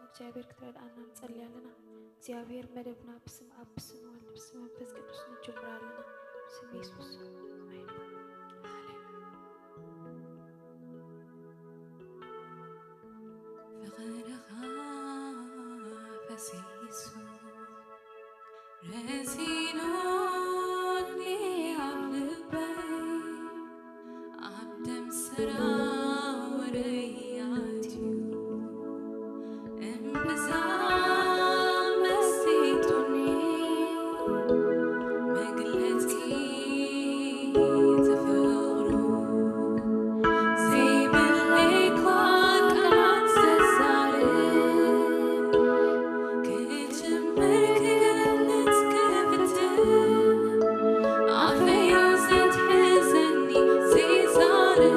እግዚኣብሔር ክትረድኣና ንጸሊ ኣለና። እግዚኣብሔር መደብና ብስም ኣብ ብስም ወልድ ብስም መንፈስ ቅዱስ ንጅምር ኣለና። ብስም የሱስ ኣሜን። ፍቕርኻ ፈሲሱ ረሲኖኒ ኣብ ልበይ ኣብ ደም ሰራውረይ ኣትዩ እምብዛ መሲጡኒ መግለጺ ፍቕሩ ዘይብለይ እኳ ቃላት ዘዛርብ ክጅምር ክገልጽ ክፍትን ኣፈዮ ዘትሕዘኒ ዘይዛርብ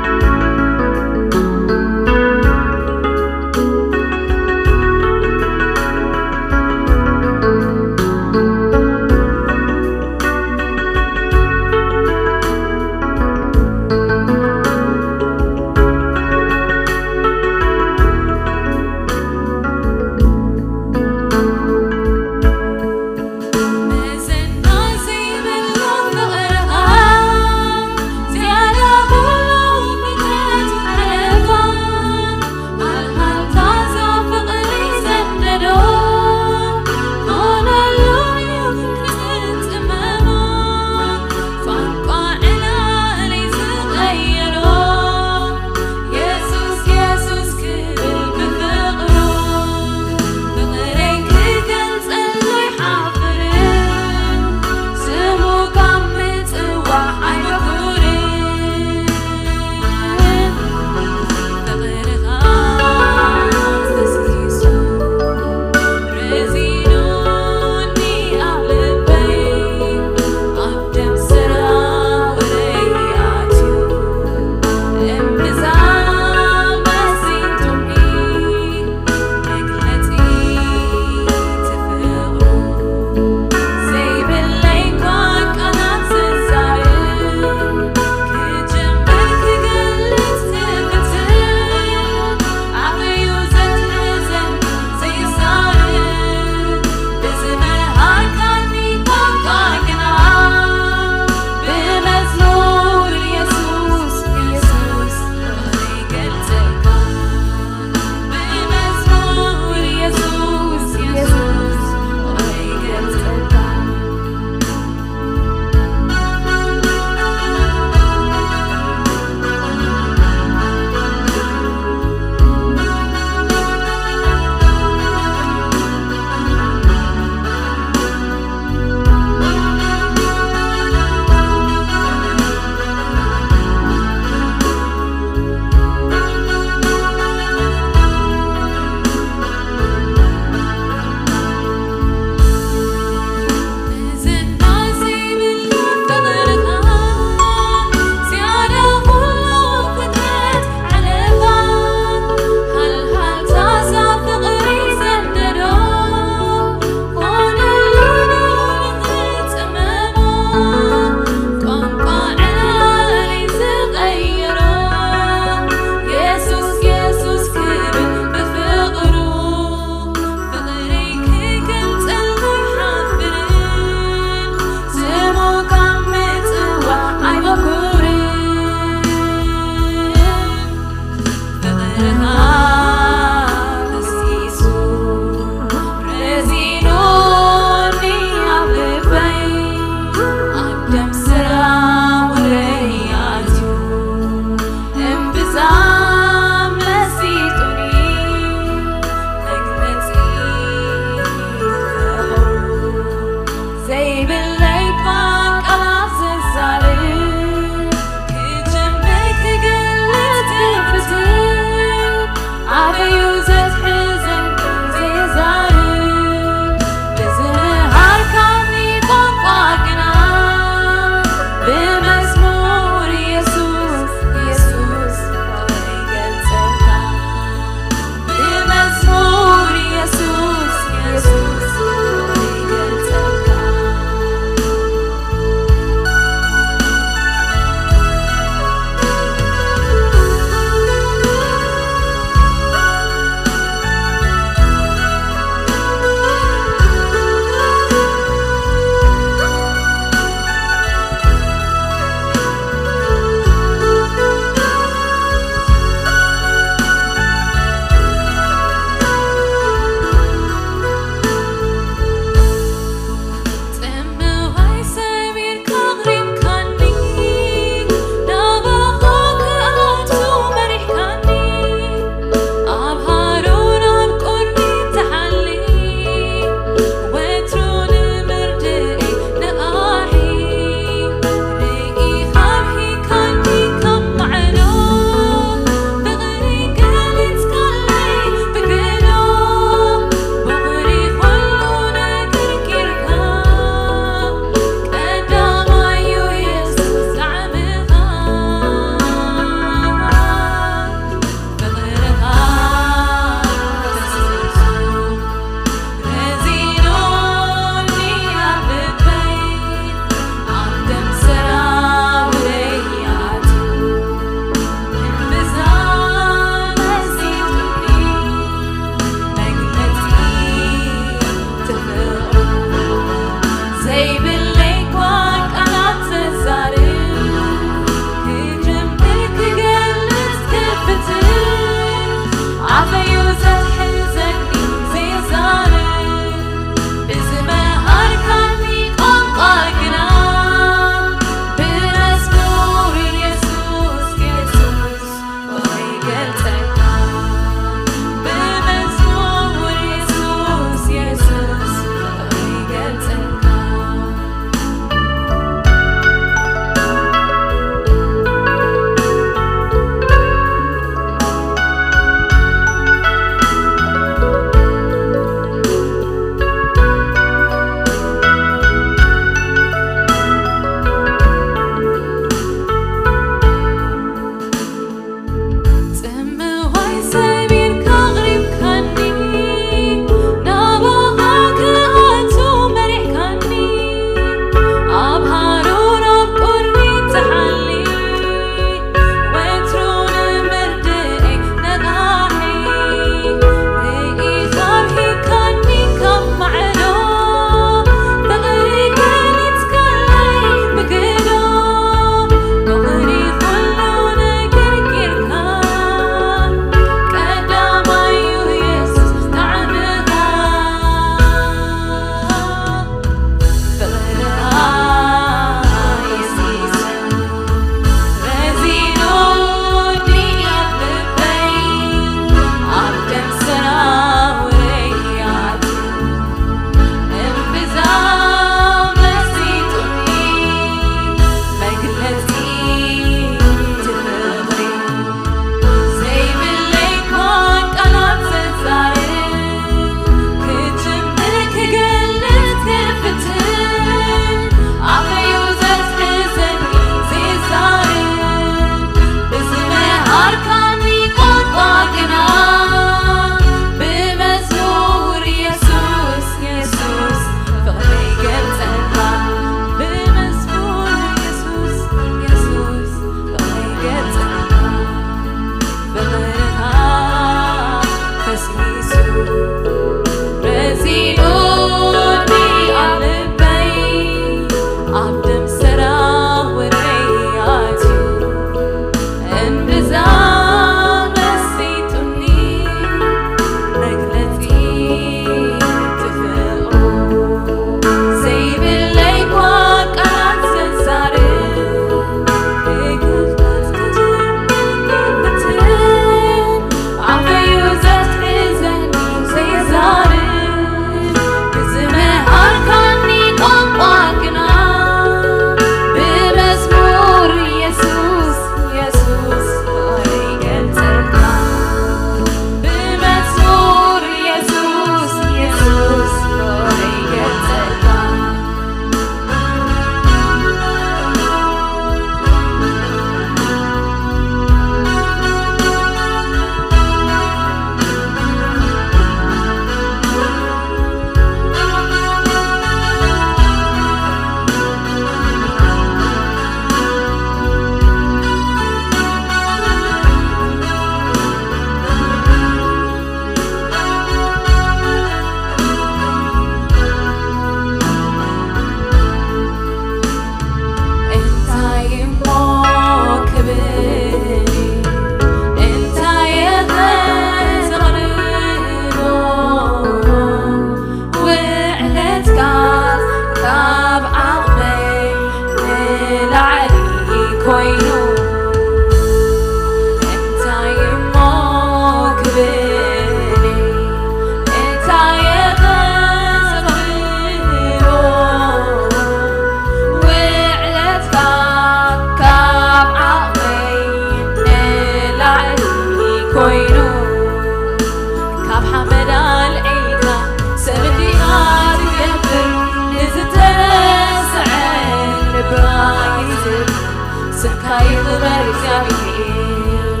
ስምካ ይኽበር እግዚኣብሔር።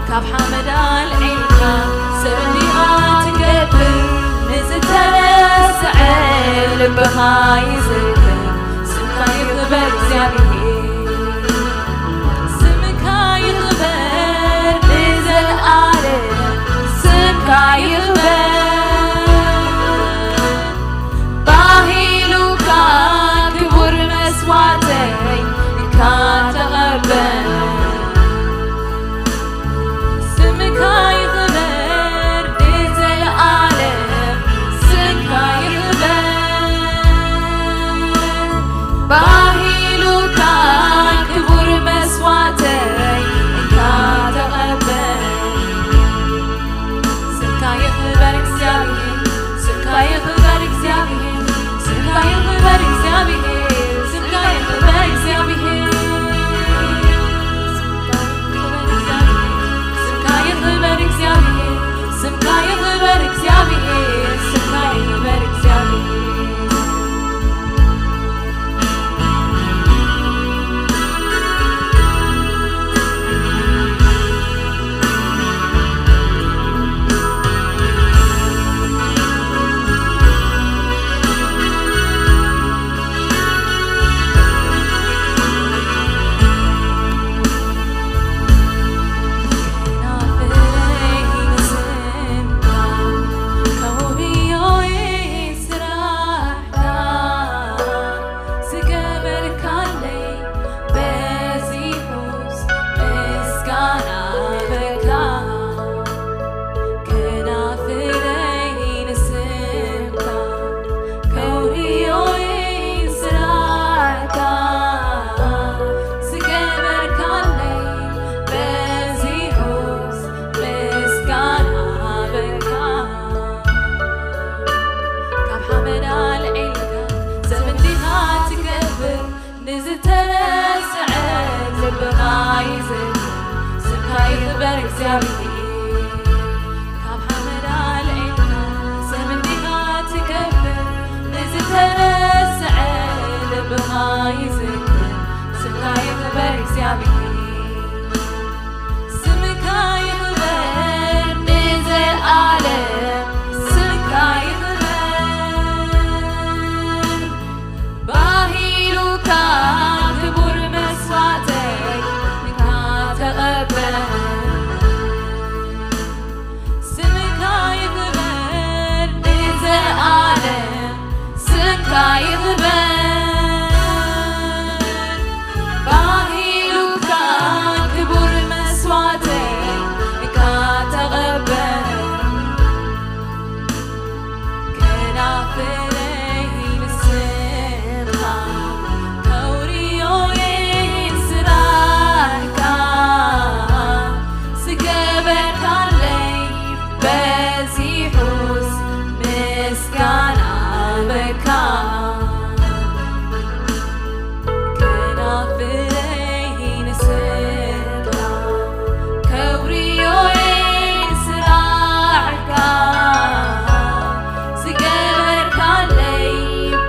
ካብ ሓመድ ኣልዒልካ ሰብ እንዲኻ ትገብር፣ ንዝተረስዐ ልብኻ ይዝክር። ስምካ ይኽበር እግዚኣብሔር። ስምካ ይኽበር ንዘለኣለም። ስምካ ይኽበር። ባሂሉካ ክቡር መስዋዕተይ እንካ ተቐበል። ስምካ ይኽበር ንዘለኣለም። ስምካ ይኽበር። ባሂሉካ ክቡር መስዋዕተይ እንካ ተቐበል። ስምካ ይኽበር እግዚኣብሔር። ስምካ ይኽበር እግዚኣብሔር። ስምካ ይኽበር እግዚኣብሔር። ስምካ ይኽበር እግዚኣብሔር። ስምካ ይኽበር እግዚኣብሔር። ስምካ ይኽበር እግዚኣብሔር። ስምካ ይኽበር እግዚኣብሔር። ዝገበርካለይ በዚሑስ ምስጋና በካ። ከናፍረይ ንስምካ ከውርዮይ ስራሕካ። ዝገበርካለይ በዚሑስ ምስጋና በካ። ካብ ሓመድ ኣልዒልካ ሰብ እንዲኻ ትገብር፣ ንዝተረስዐ ልብኻ ይዝክር። ስምካ ይኽበር እግዚኣብሔር። ካብ ሓመድ ኣልዒልካ ሰብ እንዲኻ ትገብር፣ ንዝተረስዐ ልብኻ ይዝክር። ስምካ ይኽበር እግዚኣብሔር። ስምካ ይኽበር ንዘለኣለም። ስምካ ይኽበር። ባሂሉካ ክቡር መስዋዕተይ እንካ ተቐበል። ስምካ ይኽበር ንዘለኣለም። ስምካ ይኽበር። ባሂሉካ ክቡር መስዋዕተይ እንካ ተቐበል። ከናፍረይ ንስምካ ከውርዮይ ስራሕካ። ዝገበርካለይ በዚሑስ ምስጋና በካ። ከናፍረይ ንስምካ ከውርዮይ ስራሕካ። ዝገበርካለይ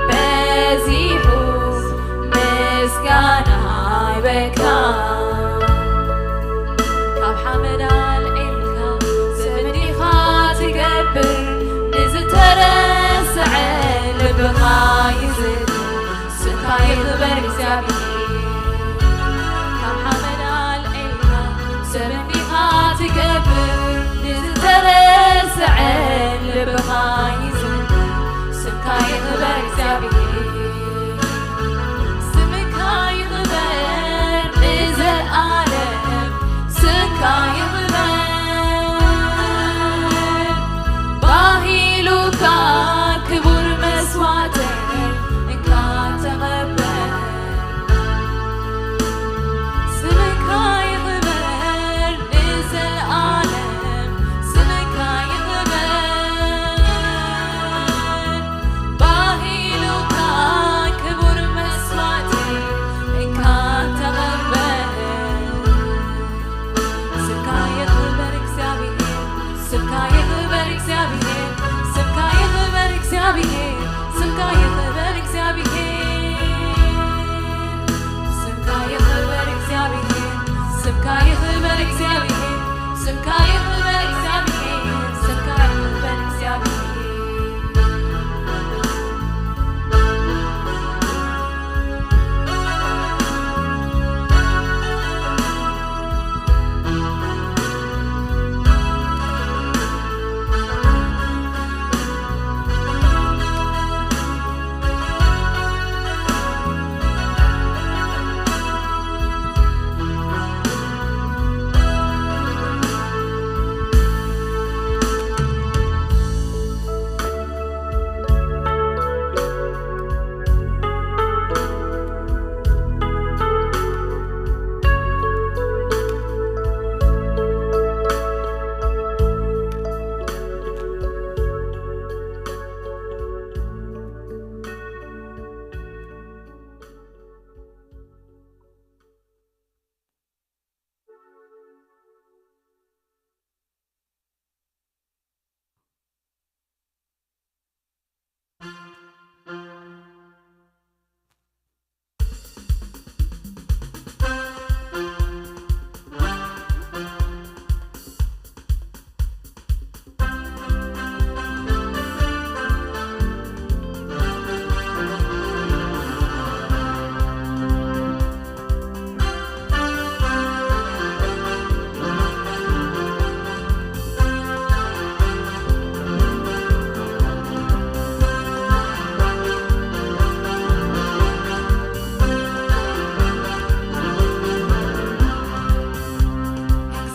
በዚሑስ ምስጋና በካ። ካብ ሓመድ ኣልዒልካ ሰብ እንዲኻ ትገብር፣ ንዝተረስዐ ልብኻ ይዝክር። ስምካ ይኽበር እግዚኣብሔር። ካብ ሓመድ ኣልዒልካ ሰብ እንዲኻ ትገብር፣ ንዝተረስዐ ልብኻ ይዝክር። ስምካ ይኽበር እግዚኣብሔር። ስምካ ይኽበር ንዘለኣለም። ስምካ ይኽበር። ባሂሉካ ክቡር መስዋዕተይ እንካ ተቐበል። ስምካ ይኽበር እግዚኣብሔር፣ ስምካ ይኽበር እግዚኣብሔር።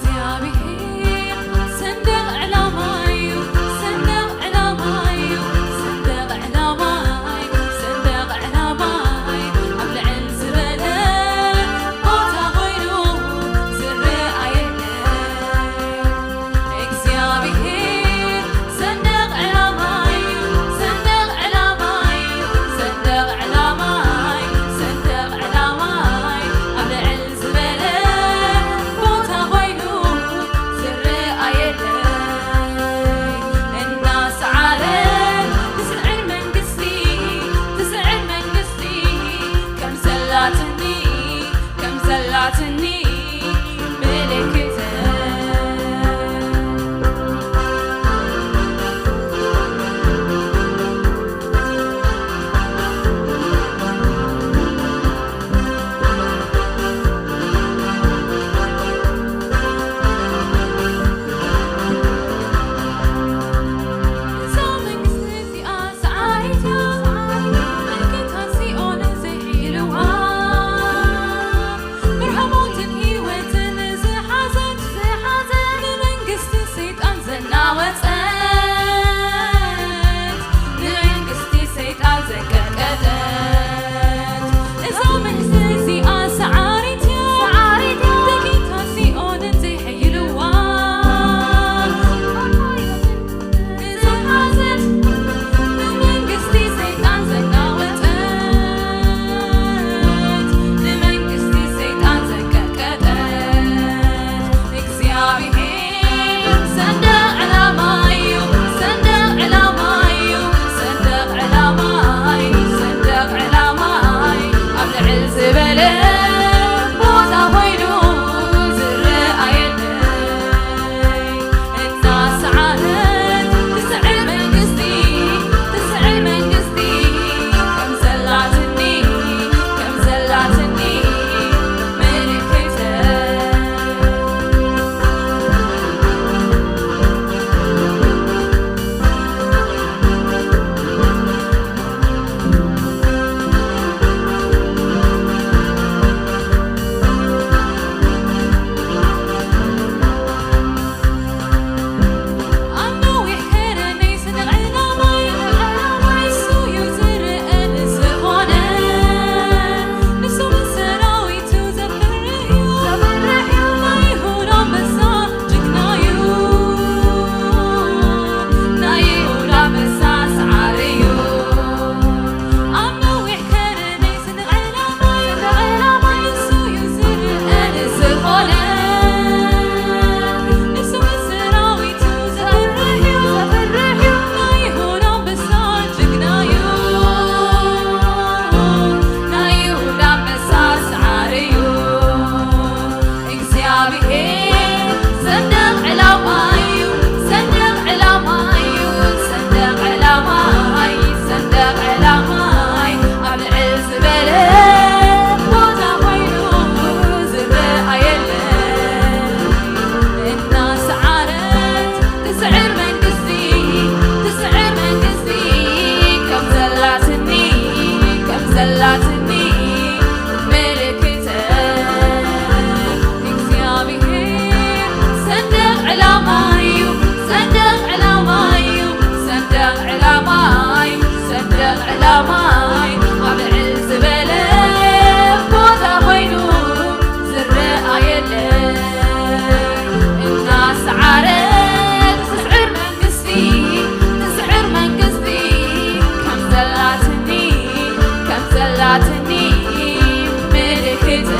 እግዚኣብሔር ሰንደቕ ዕላማዩ፣ ሰንደቕ ዕላማዩ፣ ሰንደቕ ዕላማይ፣ ሰንደቕ ዕላማይ ኣብ ልዕል ዝበለ ቦታ ኮይኑ ዝረኣየለይ። እግዚኣብሔር ሰንደቕ ዕላማይ፣ ሰንደቕ ዕላማይ፣ ሰንደቕ ዕላማይ፣ ሰንደቕ ዕላማይ ኣብ ልዕል ዝበለ ቦታ ኮይኑ ዝረኣየለይ። እናሰዓረት ትስዕር መንግስቲ፣ ትስዕር መንግስቲ ከም ዘላትኒ፣ ከም ዘላትኒ ምልክት። እዛ መንግስቲ እዚኣ ሰዓሪት እያ፣ መለከታ ሲኦል ዘይሕይልዋ። መርሃ ሞትን ህይወትን ዝሓዘት፣ ዝሓዘት፣ ንመንግስቲ ሰይጣን ዘናወጸት፣ ንመንግስቲ ሰይጣን ዘንቀጥቀጠት። እዛ መንግስቲ እዚኣ ሰዓሪት እያ፣ ሰዓሪት እያ፣ መለከታ ሲኦልን ዘይሕይልዋ። ዝሓዘት ንመንግስቲ ሰይጣን ዘናወጸት፣ ንመንግስቲ ሰይጣን ዘንቀጥቀጠት፣ እግዚኣብሔር ሰንደቕ ዕላማ እዩ፣ ሰንደቕ ዕላማይ እዩ፣ ሰንደቕ ዕላማይ፣ ሰንደቕ ዕላማይ ኣብ ልዕል ዝበለ ቦታ ኮይኑ ዝረኣየለ እናሰዓረ ትስዕር መንግስቲ፣ ትስዕር መንግስቲ ከም ዘላትኒ፣ ከም ዘላትኒ ምልክት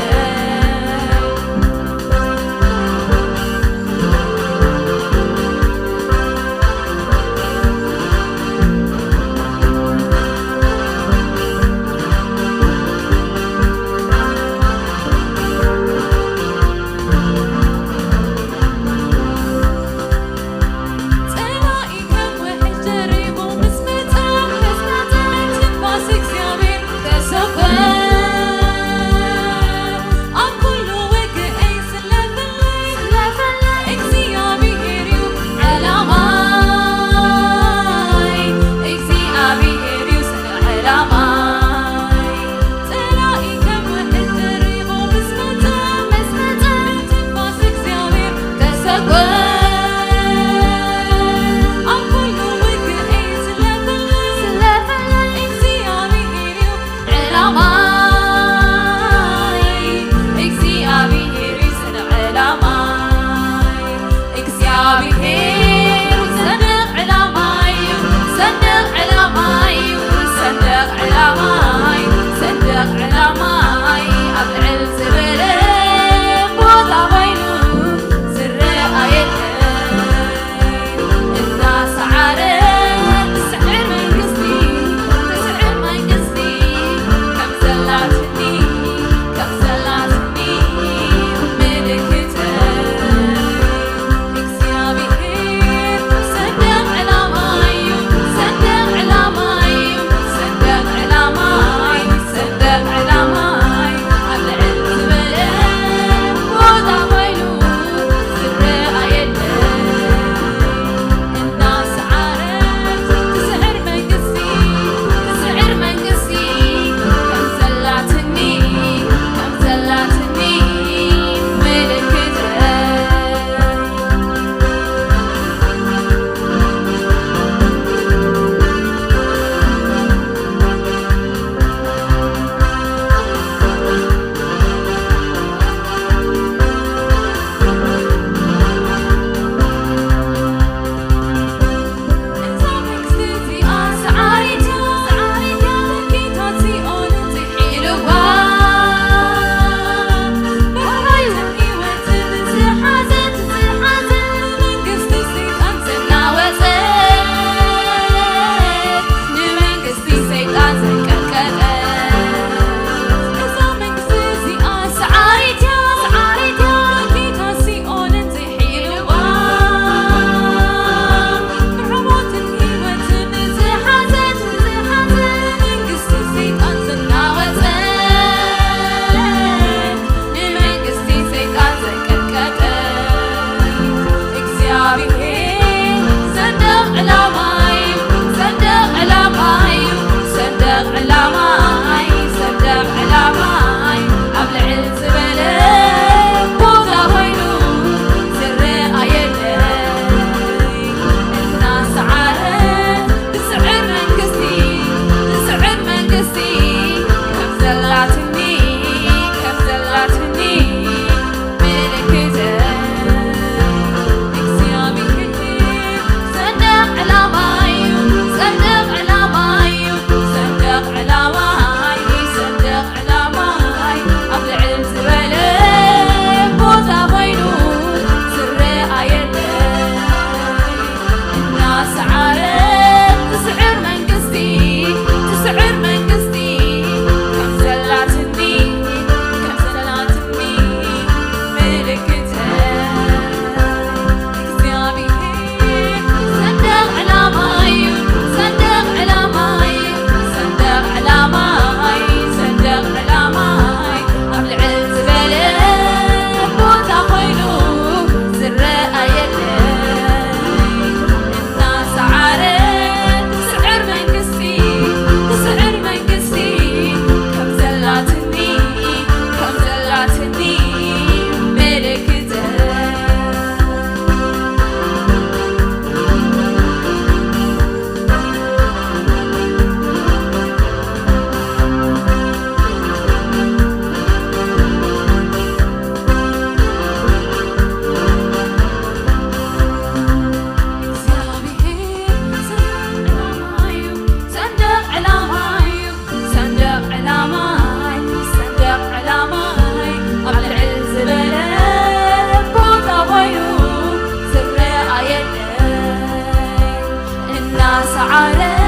ሰዓረት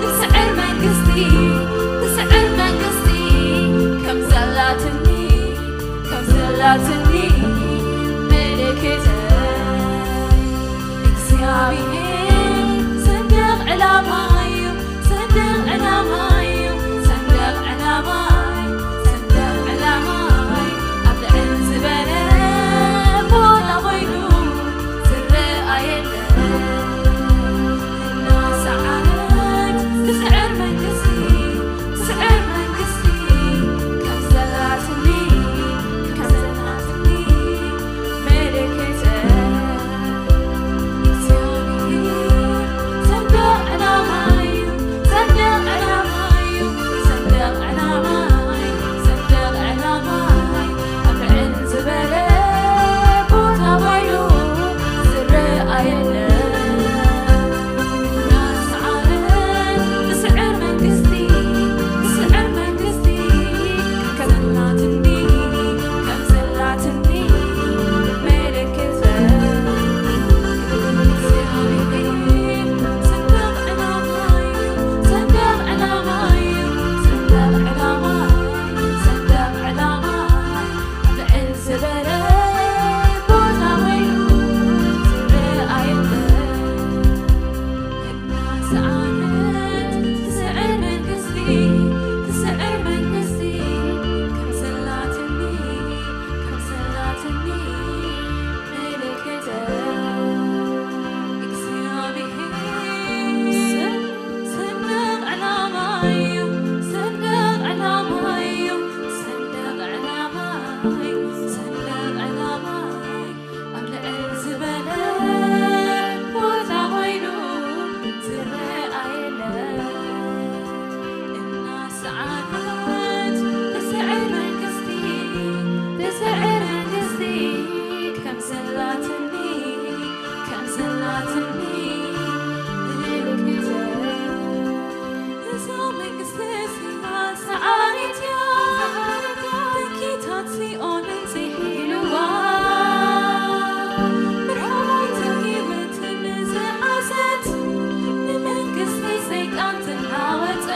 ትስዕር መንግስቲ፣ ትስዕር መንግስቲ፣ ከም ዘላትኒ፣ ከም ዘላትኒ ምልክተይ። እግዚኣብሔር ሰንደቕ ዕላማ እዩ፣ ሰንደቕ ዕላማ እዩ፣ ሰንደቕ ዕላማ እዩ፣ ሰንደቕ ዕላማ እዩ። ኣብ ልዕል ዝበለ ቦታ ኮይኑ ዝረኣየለ እናሰዓረት ትስዕር መንግስቲ፣ ትስዕር መንግስቲ፣ ከም ዘላትኒ፣ ከም ዘላትኒ ምልክተይ። እግዚኣብሔር ሰንደቕ ዕላማ እዩ፣ ሰንደቕ ዕላማ እዩ፣ ሰንደቕ ዕላማ እዩ፣ ሰንደቕ ዕላማ እዩ። ኣብ ልዕል ዝበለ ቦታ ኮይኑ ዝረኣየለ እናሰዓረት ትስዕር መንግስቲ፣ ትስዕር መንግስቲ፣ ከም ዘላትኒ፣ ከም ዘላትኒ ምልክተይ። እግዚኣብሔር ሰንደቕ ዕላማ እዩ፣ ሰንደቕ ዕላማ እዩ፣ ሰንደቕ ዕላማ እዩ፣ ሰንደቕ ዕላማ እዩ። ልዕል ዝበለ ቦታ ኮይኑ ዝረኣየለ እናሰዓረት ትስዕር መንግስቲ፣ ትስዕር መንግስቲ፣ ከም ዘላትኒ፣ ከም ዘላትኒ ምልክተይ። እግዚኣብሔር ሰንደቕ ዕላማ እዩ፣ ሰንደቕ ዕላማ እዩ፣ ሰንደቕ ዕላማ እዩ፣ ሰንደቕ ዕላማ እዩ። ኣብ ልዕል ዝበለ ቦታ ኮይኑ ዝረኣየለ እናሰዓረት ትስዕር መንግስቲ፣ ትስዕር መንግስቲ፣ ከም ዘላትኒ፣ ከም ዘላትኒ ምልክተይ። እዛ መንግስቲ እዚኣ ሰዓሪት እያ፣ ድንኪታት ሲኦልን ዝሒልዋ፣ ብርሃን ህይወትን ዝሓዘት፣ ንመንግስቲ ሰይጣን ዝናወጸት፣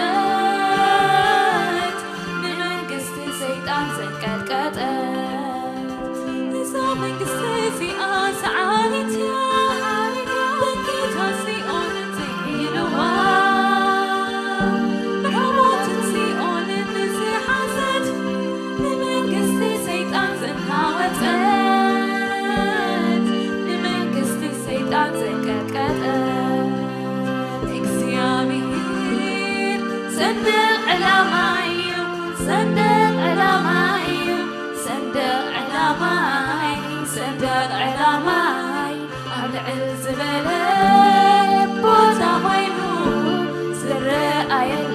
ንመንግስቲ ሰይጣን ዘንቀጥቀጠት። እዛ መንግስቲ እዚኣ ሰዓሪት እያ፣ ድንኪታት ሲኦልን ዝሒልዋ፣ ብርሃን ህይወትን ሲኦልን ዝሓዘት፣ ንመንግስቲ ሰይጣን ዝናወጸት፣ ንመንግስቲ ሰይጣን ዘንቀጥቀጠት። እግዚኣብሔር ሰንደቕ ዕላማ እዩ፣ ሰንደቕ ዕላማ እዩ፣ ሰንደቕ ዕላማ እዩ፣ ሰንደቕ ዕላማ እዩ። ኣብ ልዕል ዝበለ ቦታ ኮይኑ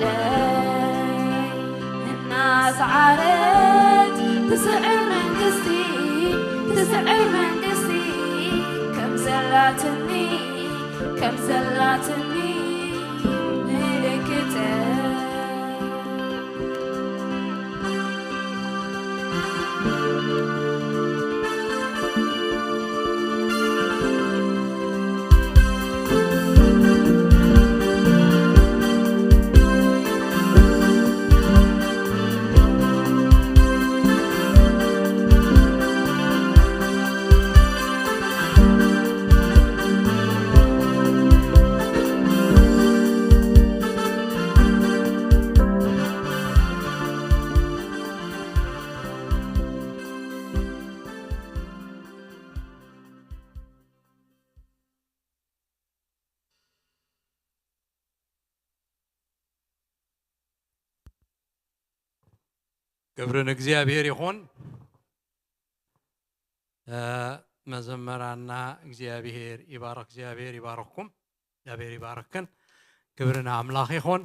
ዝረኣየለይ እናሰዓረት ትስዕር መንግስቲ፣ ትስዕር መንግስቲ፣ ከም ዘላትኒ፣ ከም ዘላትኒ ምልክተይ። ክብሪ ንእግዚኣብሔር ይኹን። እ፣ መዘመራና እግዚኣብሔር ይባርክ፣ እግዚኣብሔር ይባርክኩም፣ እግዚኣብሔር ይባርክን። ክብሪ ንኣምላኽ ይኹን።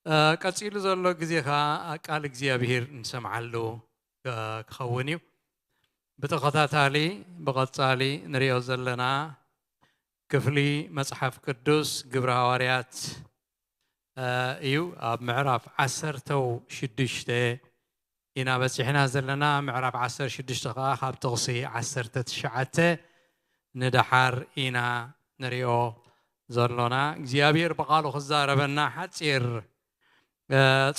እ፣ ቀጺሉ ዘሎ ግዜ ኸኣ ቃል እግዚኣብሔር እንሰምዓሉ፣ እ፣ ክኸውን እዩ። ብተኸታታሊ፣ ብቐጻሊ ንሪኦ ዘለና ክፍሊ መጽሓፍ ቅዱስ ግብረ ሃዋርያት፣ እ፣ እዩ። ኣብ ምዕራፍ ዓሰርተው ሽዱሽተ ኢና በጺሕና ዘለና። ምዕራፍ ዓሰርተ ሽዱሽተ ኸኣ ካብ ጥቕሲ ዓሰርተ ትሽዓተ ንደሓር ኢና ንሪኦ ዘሎና እግዚኣብሔር ብቓሉ ክዛረበና ሓጺር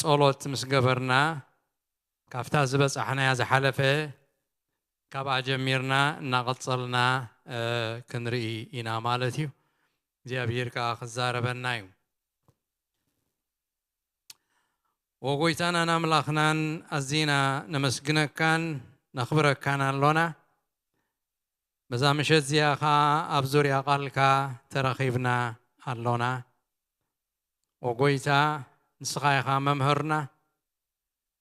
ጸሎት ምስ ገበርና ካብታ ዝበጻሕናያ ዝሓለፈ ካብኣ ጀሚርና እናቐጸልና ክንርኢ ኢና ማለት እዩ። እግዚኣብሔር ከዓ ክዛረበና እዩ። ወጎይታናን ኣምላኽናን ኣዚና ነመስግነካን ነኽብረካን ኣሎና። በዛ ምሸት እዚኣ ኸዓ ኣብ ዙርያ ቓልካ ተረኺብና ኣሎና። ወጎይታ ንስኻ ኢኻ መምህርና።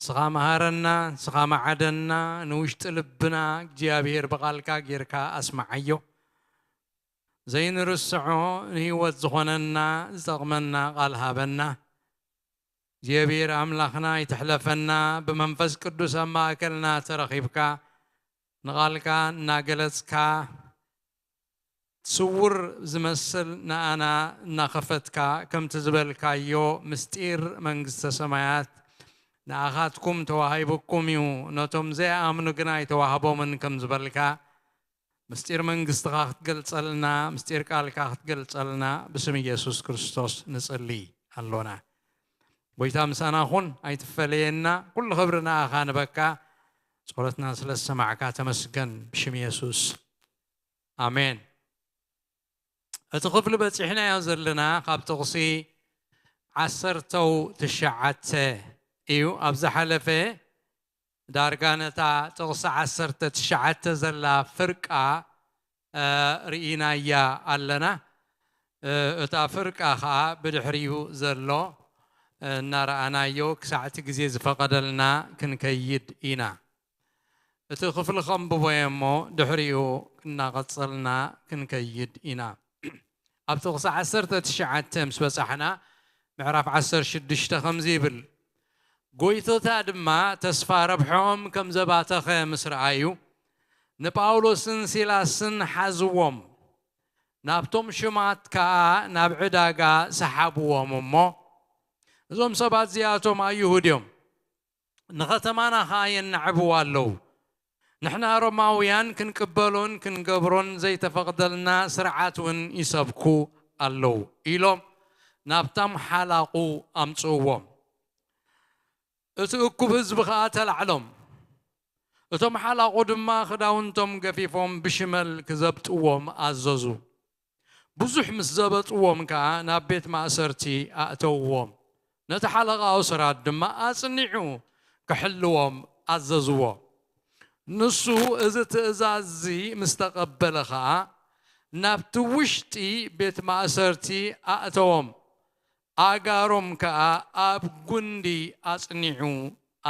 ንስኻ መሃረና፣ ንስኻ መዓደና፣ ንውሽጢ ልብና እግዚኣብሔር ብቓልካ ጌርካ ኣስምዓዮ። ዘይንርስዖ ንህይወት ዝኾነና ዝጠቕመና ቓል ሃበና። እግዚኣብሔር ኣምላኽና ኣይትሕለፈና፣ ብመንፈስ ቅዱስ ኣብ ማእከልና ተረኺብካ ንቓልካ እናገለጽካ ስውር ዝመስል ንኣና እናኸፈትካ ከምቲ ዝበልካዮ ምስጢር መንግስተ ሰማያት ንኣኻትኩም ተዋሂቡኩም እዩ፣ ነቶም ዘይኣምኑ ግና ኣይተዋህቦምን ከም ዝበልካ ምስጢር መንግስትኻ ክትገልጸልና ምስጢር ቃልካ ክትገልጸልና ብስም ኢየሱስ ክርስቶስ ንጽሊ ኣሎና። ጎይታ ምሳና ኹን ኣይትፈለየና። ኩሉ ክብሪ ንኣኻ ንበካ። ጸሎትና ስለ ዝሰማዕካ ተመስገን ብሽም ኢየሱስ ኣሜን። እቲ ክፍሊ በጺሕናዮ ዘለና ካብ ጥቕሲ ዓሰርተው ትሽዓተ እዩ። ኣብ ዝሓለፈ ዳርጋ ነታ ጥቕሲ ዓሰርተ ትሽዓተ ዘላ ፍርቃ ርኢናያ ኣለና። እታ ፍርቃ ኸዓ ብድሕሪኡ ዘሎ እናረኣናዮ ክሳዕቲ ግዜ ዝፈቐደልና ክንከይድ ኢና። እቲ ክፍሊ ከንብቦ እየ እሞ ድሕሪኡ እናቐጸልና ክንከይድ ኢና። ኣብ ጥቕሲ ዓሰርተ ትሽዓተ ምስ በጻሕና ምዕራፍ ዓሰርተ ሽዱሽተ ከምዚ ይብል፣ ጎይቶታ ድማ ተስፋ ረብሖም ከም ዘባተኸ ምስ ረኣዩ ንጳውሎስን ሲላስን ሓዝዎም፣ ናብቶም ሽማት ከኣ ናብ ዕዳጋ ሰሓብዎም እሞ እዞም ሰባት እዚኣቶም ኣይሁድ እዮም፣ ንኸተማና ኸኣ የናዕብዋ ኣለዉ። ንሕና ሮማውያን ክንቅበሎን ክንገብሮን ዘይተፈቕደልና ስርዓት እውን ይሰብኩ ኣለዉ ኢሎም ናብቶም ሓላቑ ኣምጽእዎም። እቲ እኩብ ህዝቢ ኸኣ ተላዕሎም። እቶም ሓላቑ ድማ ክዳውንቶም ገፊፎም ብሽመል ክዘብጥዎም ኣዘዙ። ብዙሕ ምስ ዘበጥዎም ከኣ ናብ ቤት ማእሰርቲ ኣእተውዎም። ነቲ ሓለቓ ኣውሰራት ድማ ኣጽኒዑ ክሕልዎም ኣዘዝዎ። ንሱ እዚ ትእዛዝ እዚ ምስ ተቐበለ ኸኣ ናብቲ ውሽጢ ቤት ማእሰርቲ ኣእተዎም። ኣእጋሮም ከኣ ኣብ ጉንዲ ኣጽኒዑ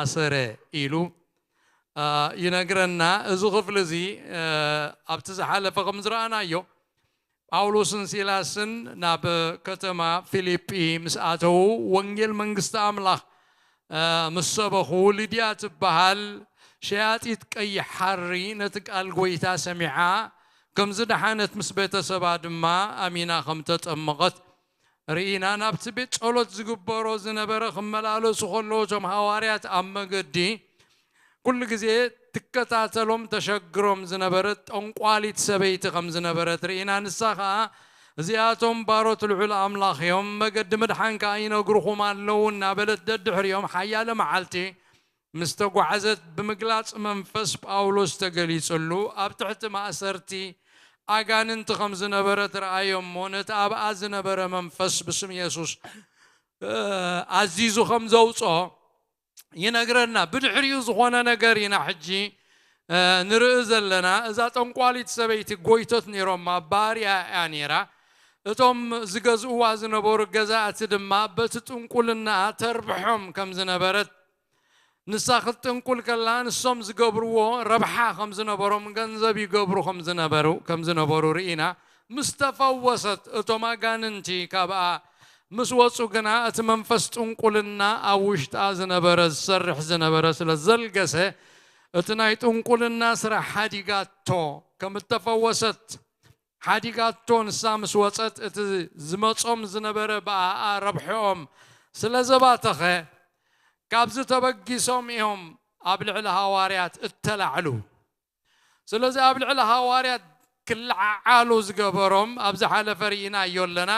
ኣሰረ ኢሉ ይነግረና። እዚ ክፍሊ እዚ ኣብቲ ዝሓለፈ ከም ዝረኣናዮ ጳውሎስን ሲላስን ናብ ከተማ ፊልጲ ምስ ኣተዉ ወንጌል መንግስቲ ኣምላኽ ምስ ሰበኹ፣ ልድያ ትበሃል ሸያጢት ቀይሕ ሓሪ ነቲ ቃል ጎይታ ሰሚዓ ከም ዝደሓነት ምስ ቤተሰባ ድማ ኣሚና ከም ተጠመቐት ርኢና። ናብቲ ቤት ጸሎት ዝግበሮ ዝነበረ ክመላለሱ ከለዉ እቶም ሃዋርያት ኣብ መገዲ ኩሉ ግዜ ትከታተሎም ተሸግሮም ዝነበረት ጠንቋሊት ሰበይቲ ከም ዝነበረት ርኢና። ንሳ ኸኣ እዚኣቶም ባሮት ልዑል ኣምላኽ እዮም፣ መገዲ ምድሓን ከኣ ይነግርኹም ኣለዉ እናበለት ደድሕሪኦም ሓያለ መዓልቲ ምስ ተጓዕዘት ብምግላጽ መንፈስ ጳውሎስ ተገሊጽሉ ኣብ ትሕቲ ማእሰርቲ ኣጋንንቲ ከም ዝነበረት ረኣዮ እሞ ነቲ ኣብኣ ዝነበረ መንፈስ ብስም የሱስ ኣዚዙ ከም ዘውፅኦ ይነግረና። ብድሕሪኡ ዝኾነ ነገር ኢና ሕጂ ንርኢ ዘለና። እዛ ጠንቋሊት ሰበይቲ ጎይቶት ነይሮማ፣ ባርያ እያ ነይራ። እቶም ዝገዝእዋ ዝነበሩ ገዛእቲ ድማ በቲ ጥንቁልና ተርብሖም ከም ዝነበረት፣ ንሳ ክትጥንቁል ከላ ንሶም ዝገብርዎ ረብሓ ከም ዝነበሮም፣ ገንዘብ ይገብሩ ከም ዝነበሩ ከም ዝነበሩ ርኢና። ምስ ተፈወሰት፣ እቶም ኣጋንንቲ ካብኣ ምስ ወጹ ግና እቲ መንፈስ ጥንቁልና ኣብ ውሽጣ ዝነበረ ዝሰርሕ ዝነበረ ስለ ዘልገሰ፣ እቲ ናይ ጥንቁልና ስራሕ ሓዲጋቶ ከም እተፈወሰት ሓዲጋቶ ንሳ ምስ ወጸት፣ እቲ ዝመጾም ዝነበረ ብኣኣ ረብሕኦም ስለ ዘባተኸ፣ ካብዚ ተበጊሶም እዮም ኣብ ልዕሊ ሃዋርያት እተላዕሉ። ስለዚ ኣብ ልዕሊ ሃዋርያት ክለዓዓሉ ዝገበሮም ኣብ ዝሓለፈ ርኢናዮ ኣለና።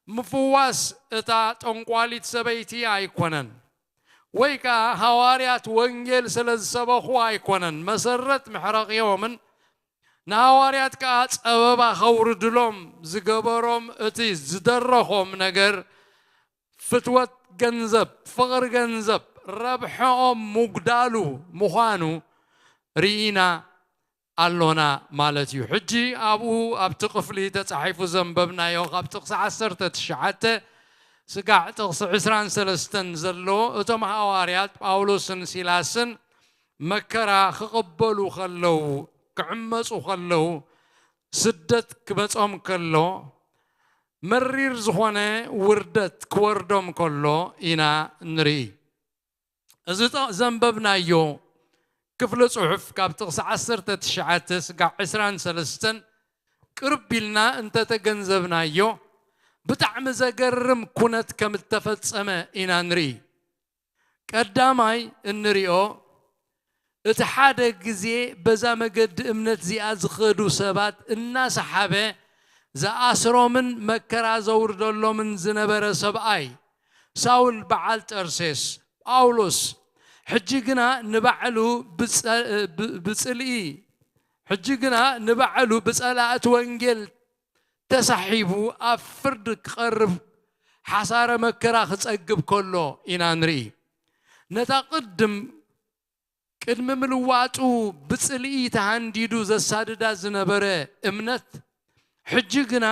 ምፍዋስ እታ ጠንቋሊት ሰበይቲ ኣይኮነን፣ ወይ ከኣ ሃዋርያት ወንጌል ስለ ዝሰበኹ ኣይኮነን። መሰረት መሕረቕዮምን ንሃዋርያት ከኣ ጸበባ ከውርድሎም ዝገበሮም እቲ ዝደረኾም ነገር ፍትወት ገንዘብ፣ ፍቕሪ ገንዘብ፣ ረብሐኦም ምጉዳሉ ምዃኑ ርኢና ኣሎና ማለት እዩ። ሕጂ ኣብኡ ኣብቲ ክፍሊ ተጻሒፉ ዘንበብናዮ ካብ ጥቕሲ ዓሰርተ ትሽዓተ ስጋዕ ጥቕሲ ዕስራን ሰለስተን ዘሎ እቶም ሃዋርያት ጳውሎስን ሲላስን መከራ ክቕበሉ ከለዉ፣ ክዕመጹ ከለዉ፣ ስደት ክመጾም ከሎ፣ መሪር ዝኾነ ውርደት ክወርዶም ከሎ ኢና ንርኢ። እዚ ጠ-፣ ዘንበብናዮ ክፍሊ ጽሑፍ ካብ ጥቕሲ ዓሰርተ ትሽዓተ ስጋዕ ዕስራን ሰለስተን ቅርብ ኢልና እንተተገንዘብናዮ፣ ብጣዕሚ ዘገርም ኩነት ከም እተፈጸመ ኢና ንርኢ። ቀዳማይ እንሪኦ፣ እቲ ሓደ ግዜ በዛ መገዲ እምነት እዚኣ ዝኸዱ ሰባት እናሰሓበ ዝኣስሮምን መከራ ዘውርደሎምን ዝነበረ ሰብኣይ፣ ሳውል በዓል ጠርሴስ፣ ጳውሎስ፣ ሕጂ ግና ንባዕሉ ብጸ-፣ ብ-፣ ብጽልኢ፣ ሕጂ ግና ንባዕሉ ብጸላእቲ ወንጌል ተሳሒቡ ኣብ ፍርዲ ክቐርብ ሓሳረ መከራ ክጸግብ ከሎ ኢና ንርኢ። ነታ ቅድም፣ ቅድሚ ምልዋጡ ብጽልኢ ተሃንዲዱ ዘሳድዳ ዝነበረ እምነት፣ ሕጂ ግና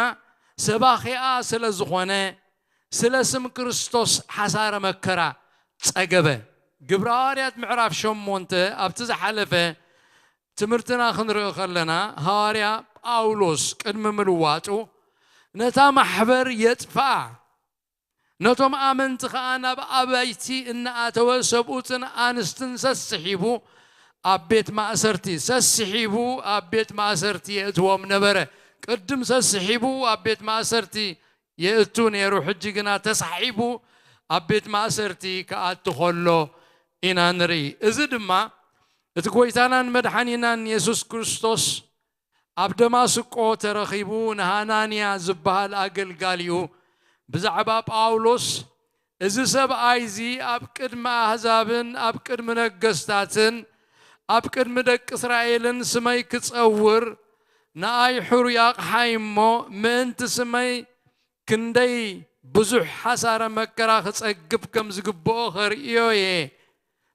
ሰባኺኣ ስለ ዝኾነ፣ ስለ ስም ክርስቶስ ሓሳረ መከራ ጸገበ። ግብረ ሃዋርያት ምዕራፍ ሸሞንተ ኣብቲ ዝሓለፈ ትምህርትና ክንርኢ ከለና፣ ሃዋርያ ጳውሎስ ቅድሚ ምልዋጡ ነታ ማሕበር የጥፍኣ፣ ነቶም ኣመንቲ ኸኣ ናብ ኣባይቲ እናኣተወ ሰብኡትን ኣንስትን ሰስሒቡ ኣብ ቤት ማእሰርቲ፣ ሰስሒቡ ኣብ ቤት ማእሰርቲ የእትዎም ነበረ። ቅድም ሰስሒቡ ኣብ ቤት ማእሰርቲ የእቱ ነይሩ፣ ሕጂ ግና ተሳሒቡ ኣብ ቤት ማእሰርቲ ክኣቱ ኸሎ ኢና ንርኢ። እዚ ድማ እቲ ጐይታናን መድሓኒናን የሱስ ክርስቶስ ኣብ ደማስቆ ተረኺቡ ንሃናንያ ዝበሃል ኣገልጋሊኡ ብዛዕባ ጳውሎስ፣ "እዚ ሰብኣይ እዚ ኣብ ቅድሚ ኣህዛብን ኣብ ቅድሚ ነገስታትን ኣብ ቅድሚ ደቂ እስራኤልን ስመይ ክጸውር ንኣይ ሕሩይ ኣቕሓይ እሞ፣ ምእንቲ ስመይ ክንደይ ብዙሕ ሓሳረ መከራ ክጸግብ ከም ዝግብኦ ኸርእዮ እየ።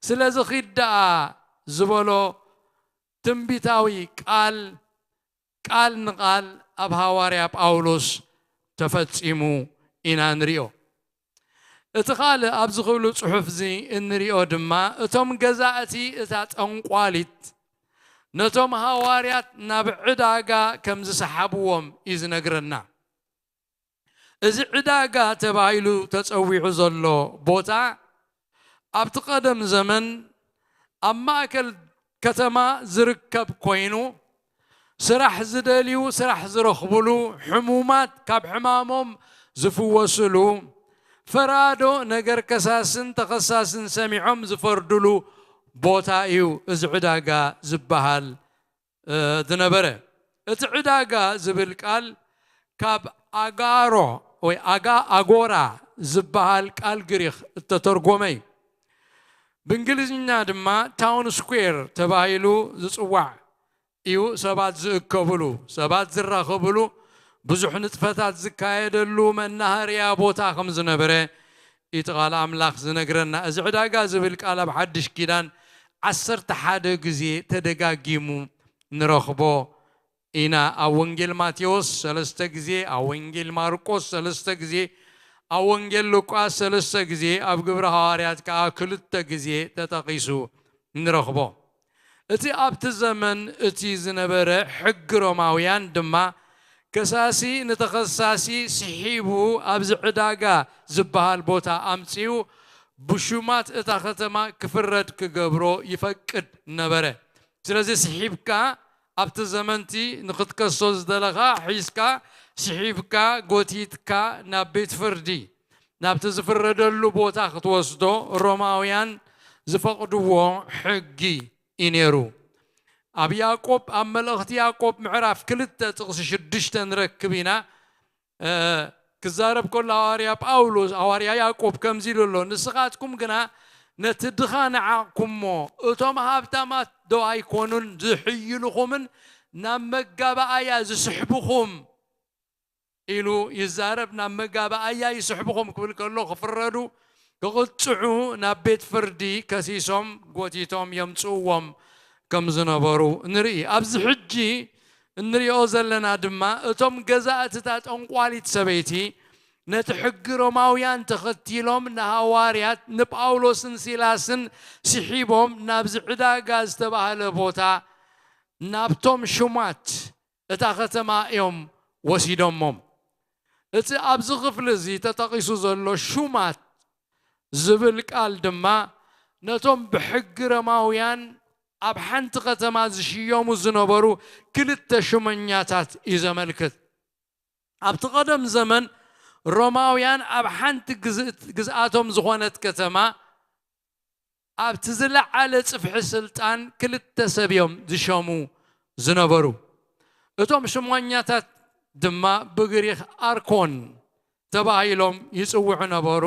ስለዚ ኺድ ደኣ" ዝበሎ ትንቢታዊ ቃል፣ ቃል ንቓል ኣብ ሃዋርያ ጳውሎስ ተፈጺሙ ኢና ንሪኦ። እቲ ካልእ ኣብዚ ክብሉ ጽሑፍ እዚ እንሪኦ ድማ፣ እቶም ገዛእቲ እታ ጠንቋሊት ነቶም ሃዋርያት ናብ ዕዳጋ ከም ዝሰሓብዎም እዩ ዝነግረና። እዚ ዕዳጋ ተባሂሉ ተጸዊዑ ዘሎ ቦታ፣ ኣብቲ ቀደም ዘመን ኣብ ማእከል ከተማ ዝርከብ ኮይኑ፣ ስራሕ ዝደልዩ ስራሕ ዝረኽብሉ፣ ሕሙማት ካብ ሕማሞም ዝፍወስሉ፣ ፈራዶ ነገር ከሳስን ተኸሳስን ሰሚዖም ዝፈርድሉ ቦታ እዩ እዚ ዕዳጋ ዝበሃል፣ እ፣ ዝነበረ። እቲ ዕዳጋ ዝብል ቃል ካብ ኣጋሮ ወይ ኣጋ-፣ ኣጎራ ዝበሃል ቃል ግሪኽ እተተርጎመ እዩ። ብእንግሊዝኛ ድማ ታውን ስኩዌር ተባሂሉ ዝጽዋዕ እዩ። ሰባት ዝእከብሉ፣ ሰባት ዝራኸብሉ፣ ብዙሕ ንጥፈታት ዝካየደሉ መናሃርያ ቦታ ከም ዝነበረ እቲ ቃል ኣምላኽ ዝነግረና። እዚ ዕዳጋ ዝብል ቃል ኣብ ሓድሽ ኪዳን ዓሰርተ ሓደ ግዜ ተደጋጊሙ ንረኽቦ ኢና። ኣብ ወንጌል ማቴዎስ ሰለስተ ግዜ፣ ኣብ ወንጌል ማርቆስ ሰለስተ ግዜ፣ ኣብ ወንጌል ሉቃስ ሰለስተ ግዜ፣ ኣብ ግብረ ሃዋርያት ከኣ ክልተ ግዜ ተጠቒሱ ንረኽቦ። እቲ ኣብቲ ዘመን እቲ ዝነበረ ሕጊ ሮማውያን ድማ፣ ከሳሲ ንተኸሳሲ ስሒቡ ኣብዚ ዕዳጋ ዝበሃል ቦታ ኣምጺኡ ብሹማት እታ ከተማ ክፍረድ ክገብሮ ይፈቅድ ነበረ። ስለዚ ስሒብካ ኣብቲ ዘመንቲ ንኽትከሶ ዝደለኻ ሒዝካ፣ ስሒብካ፣ ጎቲትካ ናብ ቤት ፍርዲ፣ ናብቲ ዝፍረደሉ ቦታ ክትወስዶ ሮማውያን ዝፈቕድዎ ሕጊ እዩ ነይሩ። ኣብ ያዕቆብ ኣብ መልእኽቲ ያዕቆብ ምዕራፍ ክልተ ጥቕሲ ሽዱሽተ ንረክብ ኢና። ክዛረብ ከሎ ሃዋርያ ጳውሎስ ሃዋርያ ያዕቆብ ከምዚ ኢሉ ኣሎ፣ ንስኻትኩም ግና ነቲ ድኻ ንዓቕኩሞ፣ እቶም ሃብታማት ዶ ኣይኮኑን ዝሕይልኹምን ናብ መጋባኣያ ዝስሕብኹም ኢሉ ይዛረብ። ናብ መጋባኣያ ይስሕብኹም ክብል ከሎ ክፍረዱ ክቕፅዑ ናብ ቤት ፍርዲ ከሲሶም ጎቲቶም የምፅእዎም ከም ዝነበሩ ንርኢ። ኣብዚ ሕጂ እንሪኦ ዘለና ድማ እቶም ገዛእቲ እታ ጠንቋሊት ሰበይቲ ነቲ ሕጊ ሮማውያን ተኸቲሎም ንሃዋርያት ንጳውሎስን ሲላስን ስሒቦም ናብዚ ዕዳጋ ዝተባህለ ቦታ ናብቶም ሹማት እታ ከተማ እዮም ወሲዶሞም። እቲ ኣብዚ ክፍሊ እዚ ተጠቒሱ ዘሎ ሹማት ዝብል ቃል ድማ ነቶም ብሕጊ ሮማውያን ኣብ ሓንቲ ከተማ ዝሽየሙ ዝነበሩ ክልተ ሹመኛታት እዩ ዘመልክት። ኣብቲ ቀደም ዘመን ሮማውያን ኣብ ሓንቲ ግዝእት- ግዝኣቶም ዝኾነት ከተማ ኣብቲ ዝለዓለ ጽፍሒ ስልጣን ክልተ ሰብ እዮም ዝሸሙ ዝነበሩ። እቶም ሽሞኛታት ድማ ብግሪኽ ኣርኮን ተባሂሎም ይጽውዑ ነበሩ።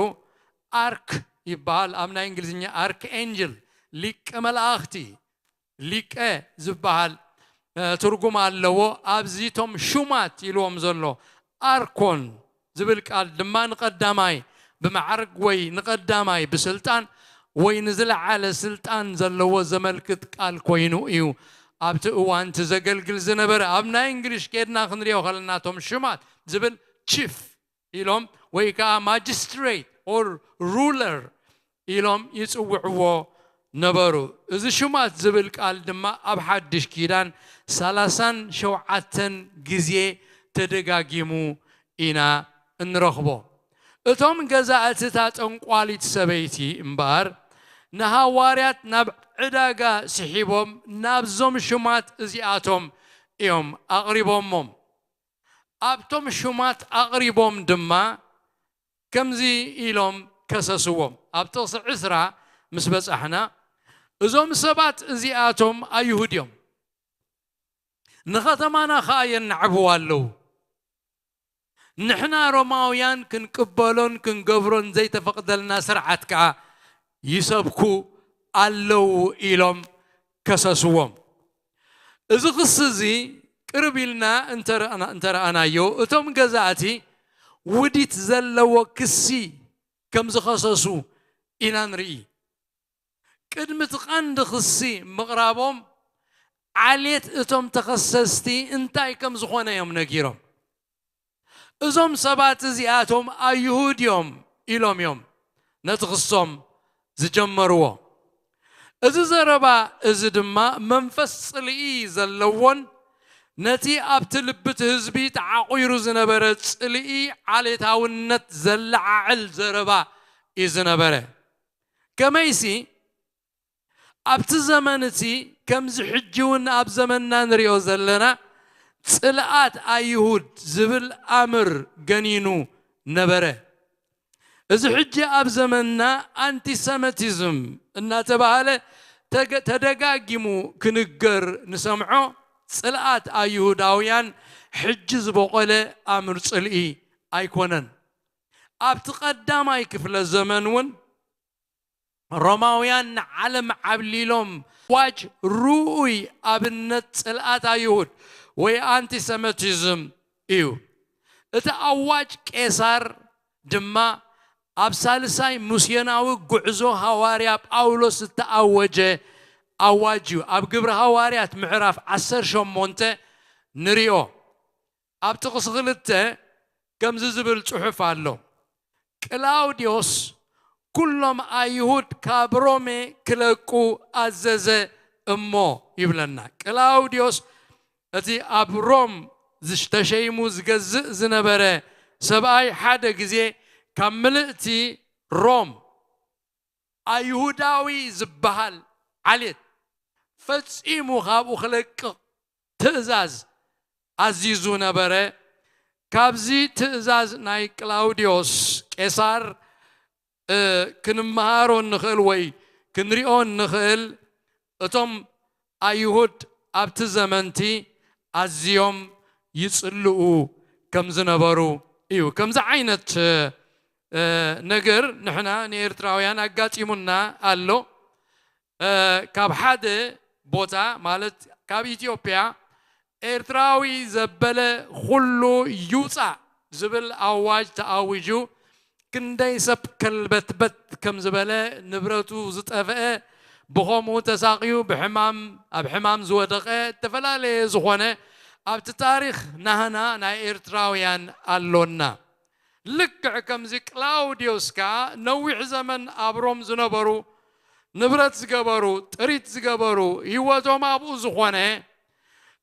ኣርክ ይበሃል። ኣብ ናይ እንግሊዝኛ ኣርክ ኤንጅል ሊቀ መላእኽቲ፣ ሊቀ ዝበሃል እ፣ ትርጉም ኣለዎ። ኣብዚ እቶም ሹማት ኢልዎም ዘሎ ኣርኮን ዝብል ቃል ድማ ንቐዳማይ ብማዕርግ ወይ ንቐዳማይ ብስልጣን ወይ ንዝለዓለ ስልጣን ዘለዎ ዘመልክት ቃል ኮይኑ እዩ ኣብቲ እዋን እቲ ዘገልግል ዝነበረ። ኣብ ናይ እንግሊሽ ኬድና ክንሪኦ ከለና እቶም ሽማት ዝብል ቺፍ ኢሎም ወይ ከዓ ማጅስትሬት ኦር ሩለር ኢሎም ይጽውዕዎ ነበሩ። እዚ ሽማት ዝብል ቃል ድማ ኣብ ሓድሽ ኪዳን ሰላሳን ሸውዓተን ግዜ ተደጋጊሙ ኢና እንረኽቦ። እቶም ገዛእቲ እታ ጠንቋሊት ሰበይቲ እምበኣር ንሃዋርያት ናብ ዕዳጋ ስሒቦም ናብዞም ሽማት እዚኣቶም እዮም ኣቕሪቦሞም። ኣብቶም ሽማት ኣቕሪቦም ድማ ከምዚ ኢሎም ከሰስዎም። ኣብ ጥቕሲ ዕስራ ምስ በጻሕና እዞም ሰባት እዚኣቶም ኣይሁድ እዮም፣ ንኸተማና ኸኣ የናዕብዋ ኣለዉ። ንሕና ሮማውያን ክንቅበሎን ክንገብሮን ዘይተፈቕደልና ስርዓት ከኣ ይሰብኩ ኣለዉ ኢሎም ከሰስዎም። እዚ ክሲ እዚ ቅርብ ኢልና እንተረኣና- እንተረኣናዮ እቶም ገዛእቲ ውዲት ዘለዎ ክሲ ከም ዝኸሰሱ ኢና ንርኢ። ቅድሚ እቲ ቀንዲ ክሲ ምቕራቦም ዓሌት እቶም ተኸሰስቲ እንታይ ከም ዝኾነ እዮም ነጊሮም። እዞም ሰባት እዚኣቶም ኣይሁድ እዮም ኢሎም እዮም ነቲ ክሶም ዝጀመርዎ። እዚ ዘረባ እዚ ድማ መንፈስ ጽልኢ ዘለዎን ነቲ ኣብቲ ልቢ እቲ ህዝቢ ተዓቑሩ ዝነበረ ጽልኢ ዓሌታውነት ዘለዓዕል ዘረባ እዩ ዝነበረ። ከመይሲ ኣብቲ ዘመን እቲ ከምዚ ሕጂ እውን ኣብ ዘመንና ንሪኦ ዘለና ጽልኣት ኣይሁድ ዝብል ኣምር ገኒኑ ነበረ። እዚ ሕጂ ኣብ ዘመንና ኣንቲሰመቲዝም እናተባህለ ተገ- ተደጋጊሙ ክንገር ንሰምዖ ጽልኣት ኣይሁዳውያን ሕጂ ዝበቖለ ኣምር ጽልኢ ኣይኮነን። ኣብቲ ቀዳማይ ክፍለ ዘመን እውን ሮማውያን ንዓለም ዓብሊሎም ዋጅ ርኡይ ኣብነት ጽልኣት ኣይሁድ ወይ ኣንቲሰመቲዝም እዩ። እቲ ኣዋጅ ቄሳር ድማ ኣብ ሳልሳይ ሙስዮናዊ ጉዕዞ ሃዋርያ ጳውሎስ ዝተኣወጀ ኣዋጅ እዩ። ኣብ ግብሪ ሃዋርያት ምዕራፍ ዓሰርተ ሸሞንተ ንሪኦ። ኣብ ጥቕሲ ክልተ ከምዚ ዝብል ጽሑፍ ኣሎ። ቅላውድዮስ ኩሎም ኣይሁድ ካብ ሮሜ ክለቁ ኣዘዘ እሞ ይብለና። ቅላውድዮስ እቲ ኣብ ሮም ዝሽ- ተሸይሙ ዝገዝእ ዝነበረ ሰብኣይ ሓደ ግዜ ካብ ምልእቲ ሮም ኣይሁዳዊ ዝበሃል ዓሌት ፈጺሙ ካብኡ ክለቅቕ ትእዛዝ ኣዚዙ ነበረ። ካብዚ ትእዛዝ ናይ ቅላውድዮስ ቄሳር እ፣ ክንመሃሮ እንኽእል ወይ ክንሪኦ እንኽእል እቶም ኣይሁድ ኣብቲ ዘመንቲ ኣዝዮም ይጽልኡ ከም ዝነበሩ እዩ። ከምዚ ዓይነት ነገር ንሕና ንኤርትራውያን ኣጋጢሙና ኣሎ። ካብ ሓደ ቦታ ማለት ካብ ኢትዮጵያ ኤርትራዊ ዘበለ ኩሉ ይውፃእ ዝብል ኣዋጅ ተኣዊጁ ክንደይ ሰብ ከልበትበት ከም ዝበለ፣ ንብረቱ ዝጠፍአ፣ ብኸምኡ ተሳቕዩ ብሕማም ኣብ ሕማም ዝወደቐ፣ ዝተፈላለየ ዝኾነ ኣብቲ ታሪኽ ናህና ናይ ኤርትራውያን ኣሎና። ልክዕ ከምዚ፣ ቅላውዲዮስ ከኣ ነዊሕ ዘመን ኣብ ሮም ዝነበሩ፣ ንብረት ዝገበሩ፣ ጥሪት ዝገበሩ፣ ህይወቶም ኣብኡ ዝኾነ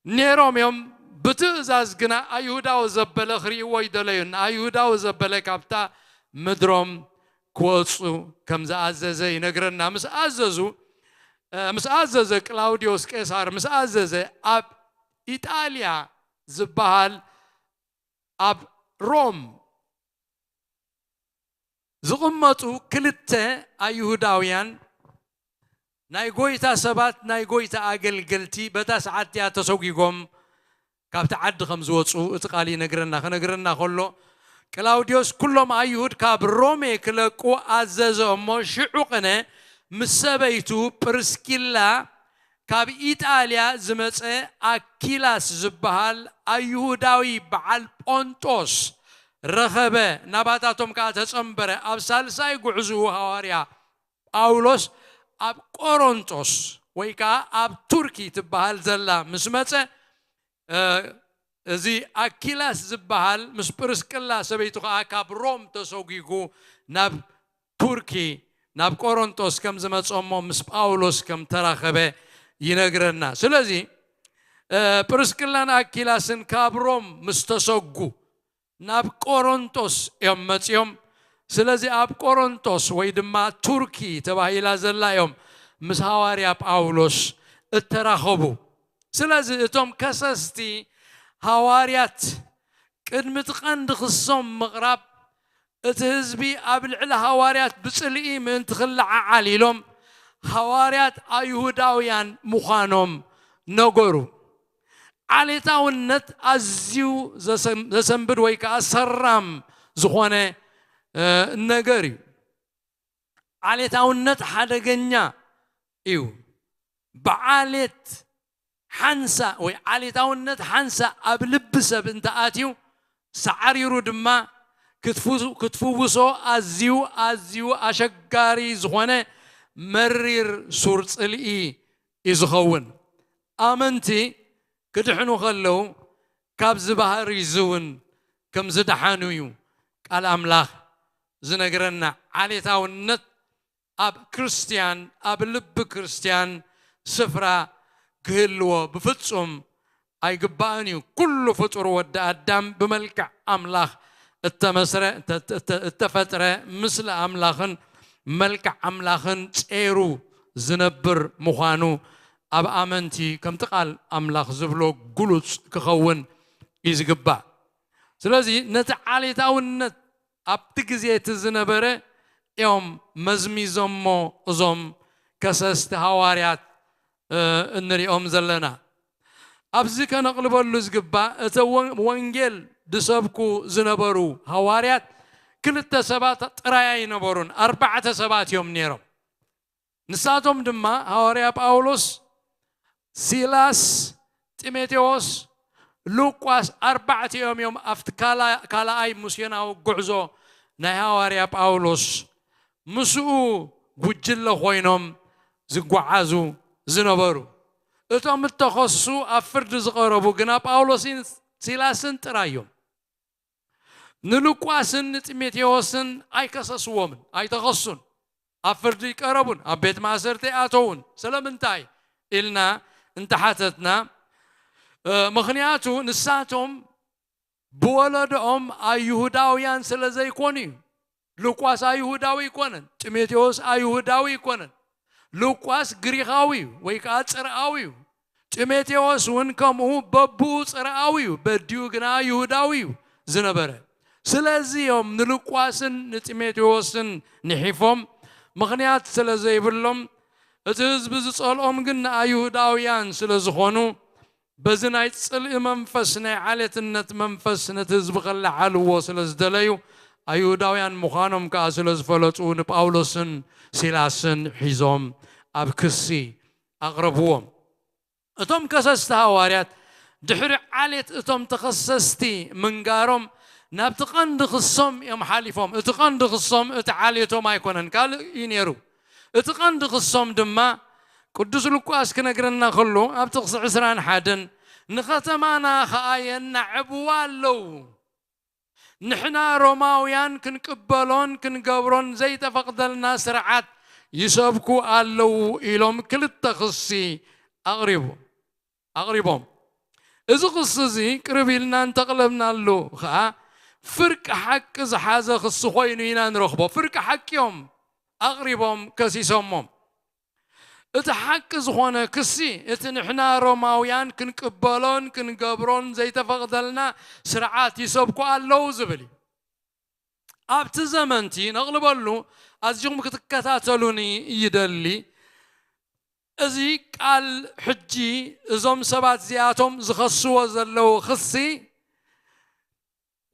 ነይሮም እዮም። ብትእዛዝ ግና ኣይሁዳዊ ዘበለ ክርእይዎ ይደለዩ። ንኣይሁዳዊ ዘበለ ካብታ ምድሮም ክወፁ ከም ዝኣዘዘ ይነግረና። ምስ ኣዘዙ ምስ ኣዘዘ፣ ቅላውዲዮስ ቄሳር ምስ ኣዘዘ፣ ኣብ ኢጣልያ ዝበሃል ኣብ ሮም ዝቕመጡ ክልተ ኣይሁዳውያን ናይ ጎይታ ሰባት፣ ናይ ጎይታ ኣገልገልቲ፣ በታ ሰዓት እቲኣ ተሰጒጎም ካብቲ ዓዲ ከም ዝወፁ እቲ ቃል ይነግረና። ክነግረና ከሎ፣ ቅላውዲዮስ ኩሎም ኣይሁድ ካብ ሮሜ ክለቁ ኣዘዘ እሞ፣ ሽዑ ቅነ ምስ ሰበይቱ ፕርስኪላ ካብ ኢጣልያ ዝመጸ ኣኪላስ ዝበሃል ኣይሁዳዊ በዓል ጶንጦስ ረኸበ፣ ናባታቶም ከኣ ተጸንበረ። ኣብ ሳልሳይ ጉዕዝኡ ሃዋርያ ጳውሎስ ኣብ ቆሮንጦስ ወይ ከኣ ኣብ ቱርኪ ትበሃል ዘላ ምስ መጸ፣ እዚ ኣኪላስ ዝበሃል ምስ ጵርስቅላ ሰበይቱ ከኣ ካብ ሮም ተሰጒጉ ናብ ቱርኪ፣ ናብ ቆሮንጦስ ከም ዝመጸ እሞ ምስ ጳውሎስ ከም ተራኸበ ይነግረና። ስለዚ እ፣ ፕርስቅላን ኣኪላስን ካብ ሮም ምስ ተሰጉ ናብ ቆሮንቶስ እዮም መጺኦም። ስለዚ ኣብ ቆሮንቶስ ወይ ድማ ቱርኪ ተባሂላ ዘላ እዮም ምስ ሃዋርያ ጳውሎስ እተራኸቡ። ስለዚ እቶም ከሰስቲ ሃዋርያት ቅድሚ እቲ ቀንዲ ክሶም ምቕራብ፣ እቲ ህዝቢ ኣብ ልዕሊ ሃዋርያት ብጽልኢ ምእንቲ ክለዓዓል ኢሎም ሃዋርያት ኣይሁዳውያን ምዃኖም ነገሩ። ዓሌታውነት ኣዝዩ ዘሰም-፣ ዘሰንብድ ወይ ከኣ ሰራም ዝኾነ፣ እ፣ ነገር እዩ። ዓሌታውነት ሓደገኛ እዩ። ብዓሌት ሓንሳእ ወይ ዓሌታውነት ሓንሳእ ኣብ ልቢ ሰብ እንተኣትዩ፣ ሳዕሪሩ ድማ ክትፉ-፣ ክትፍውሶ ኣዝዩ፣ ኣዝዩ ኣሸጋሪ ዝኾነ መሪር ሱር ጽልኢ እዩ ዝኸውን። ኣመንቲ ክድሕኑ ከለዉ ካብዚ ባህሪ እዚ እውን ከም ዝደሓኑ እዩ ቃል ኣምላኽ ዝነግረና። ዓሌታውነት ኣብ ክርስትያን፣ ኣብ ልቢ ክርስትያን ስፍራ ክህልዎ ብፍጹም ኣይግባእን እዩ። ኩሉ ፍጡር ወዲ ኣዳም ብመልክዕ ኣምላኽ እተመስረ፣ እተ-፣ እተ-፣ እተፈጥረ፣ ምስሊ ኣምላኽን መልክዕ ኣምላኽን ጼሩ ዝነብር ምዃኑ ኣብ ኣመንቲ ከምቲ ቃል ኣምላኽ ዝብሎ ግሉጽ ክኸውን እዩ ዝግባእ። ስለዚ ነቲ ዓሌታውነት ኣብቲ ግዜ እቲ ዝነበረ እዮም መዝሚዞሞ እዞም ከሰስቲ ሃዋርያት፣ እ፣ እንሪኦም ዘለና። ኣብዚ ከነቕልበሉ ዝግባእ፣ እቲ ወን-፣ ወንጌል ዝሰብኩ ዝነበሩ ሃዋርያት ክልተ ሰባት ጥራይ ኣይነበሩን፣ ኣርባዕተ ሰባት እዮም ነይሮም። ንሳቶም ድማ ሃዋርያ ጳውሎስ፣ ሲላስ፣ ጢሞቴዎስ፣ ሉቃስ፣ ኣርባዕቲኦም እዮም ኣብቲ ካላ-፣ ካልኣይ ሚስዮናዊ ጉዕዞ ናይ ሃዋርያ ጳውሎስ ምስኡ ጉጅለ ኮይኖም ዝጓዓዙ ዝነበሩ። እቶም እተኸሱ ኣብ ፍርዲ ዝቐረቡ ግና ጳውሎስን ሲላስን ጥራይ እዮም። ንሉቃስን ንጢሞቴዎስን ኣይከሰስዎምን፣ ኣይተኸሱን። ኣብ ፍርዲ ኣይቀረቡን፣ ኣብ ቤት ማእሰርቲ ኣይኣተዉን። ስለምንታይ ኢልና እንተሓተትና፣ እ፣ ምኽንያቱ ንሳቶም ብወለዶኦም ኣይሁዳውያን ስለ ዘይኮኑ እዩ። ሉቃስ ኣይሁዳዊ ኣይኮነን፣ ጢሞቴዎስ ኣይሁዳዊ ኣይኮነን። ሉቃስ ግሪኻዊ እዩ ወይ ከኣ ጽርኣዊ እዩ። ጢሞቴዎስ እውን ከምኡ በብኡ ጽርኣዊ እዩ፣ በዲኡ ግና ይሁዳዊ እዩ ዝነበረ። ስለዚ እዮም ንሉቃስን ንጢሞቴዎስን ንሒፎም፣ ምኽንያት ስለ ዘይብሎም፣ እቲ ህዝቢ ዝጸልኦም ግን ንኣይሁዳውያን ስለ ዝኾኑ፣ በዚ ናይ ጽልኢ መንፈስ፣ ናይ ዓሌትነት መንፈስ ነቲ ህዝቢ ከለዓልዎ ስለ ዝደለዩ፣ ኣይሁዳውያን ምዃኖም ከኣ ስለ ዝፈለጡ፣ ንጳውሎስን ሲላስን ሒዞም ኣብ ክሲ ኣቕረብዎም። እቶም ከሰስቲ ሃዋርያት ድሕሪ ዓሌት እቶም ተኸሰስቲ ምንጋሮም ናብቲ ቀንዲ ክሶም እዮም ሓሊፎም። እቲ ቀንዲ ክሶም እቲ ዓሌቶም ኣይኮነን፣ ካልእ እዩ ነይሩ። እቲ ቀንዲ ክሶም ድማ ቅዱስ ሉቃስ ክነግረና ከሎ ኣብ ጥቕሲ ዕስራን ሓደን ንኸተማና ኸኣ የናዕብዋ ኣለዉ። ንሕና ሮማውያን ክንቅበሎን ክንገብሮን ዘይተፈቕደልና ስርዓት ይሰብኩ ኣለዉ ኢሎም ክልተ ክሲ ኣቕሪቡ ኣቕሪቦም። እዚ ክሲ እዚ ቅርብ ኢልና እንተቕለብናሉ ኸኣ ፍርቂ ሓቂ ዝሓዘ ክሲ ኮይኑ ኢና ንረኽቦ። ፍርቂ ሓቂ እዮም ኣቕሪቦም ከሲሶሞም። እቲ ሓቂ ዝኾነ ክሲ እቲ ንሕና ሮማውያን ክንቅበሎን ክንገብሮን ዘይተፈቕደልና ስርዓት ይሰብኩ ኣለዉ ዝብል እዩ። ኣብቲ ዘመንቲ ነቕልበሉ ኣዝኹም ክትከታተሉኒ ይደሊ። እዚ ቃል ሕጂ እዞም ሰባት እዚኣቶም ዝኸስዎ ዘለዉ ክሲ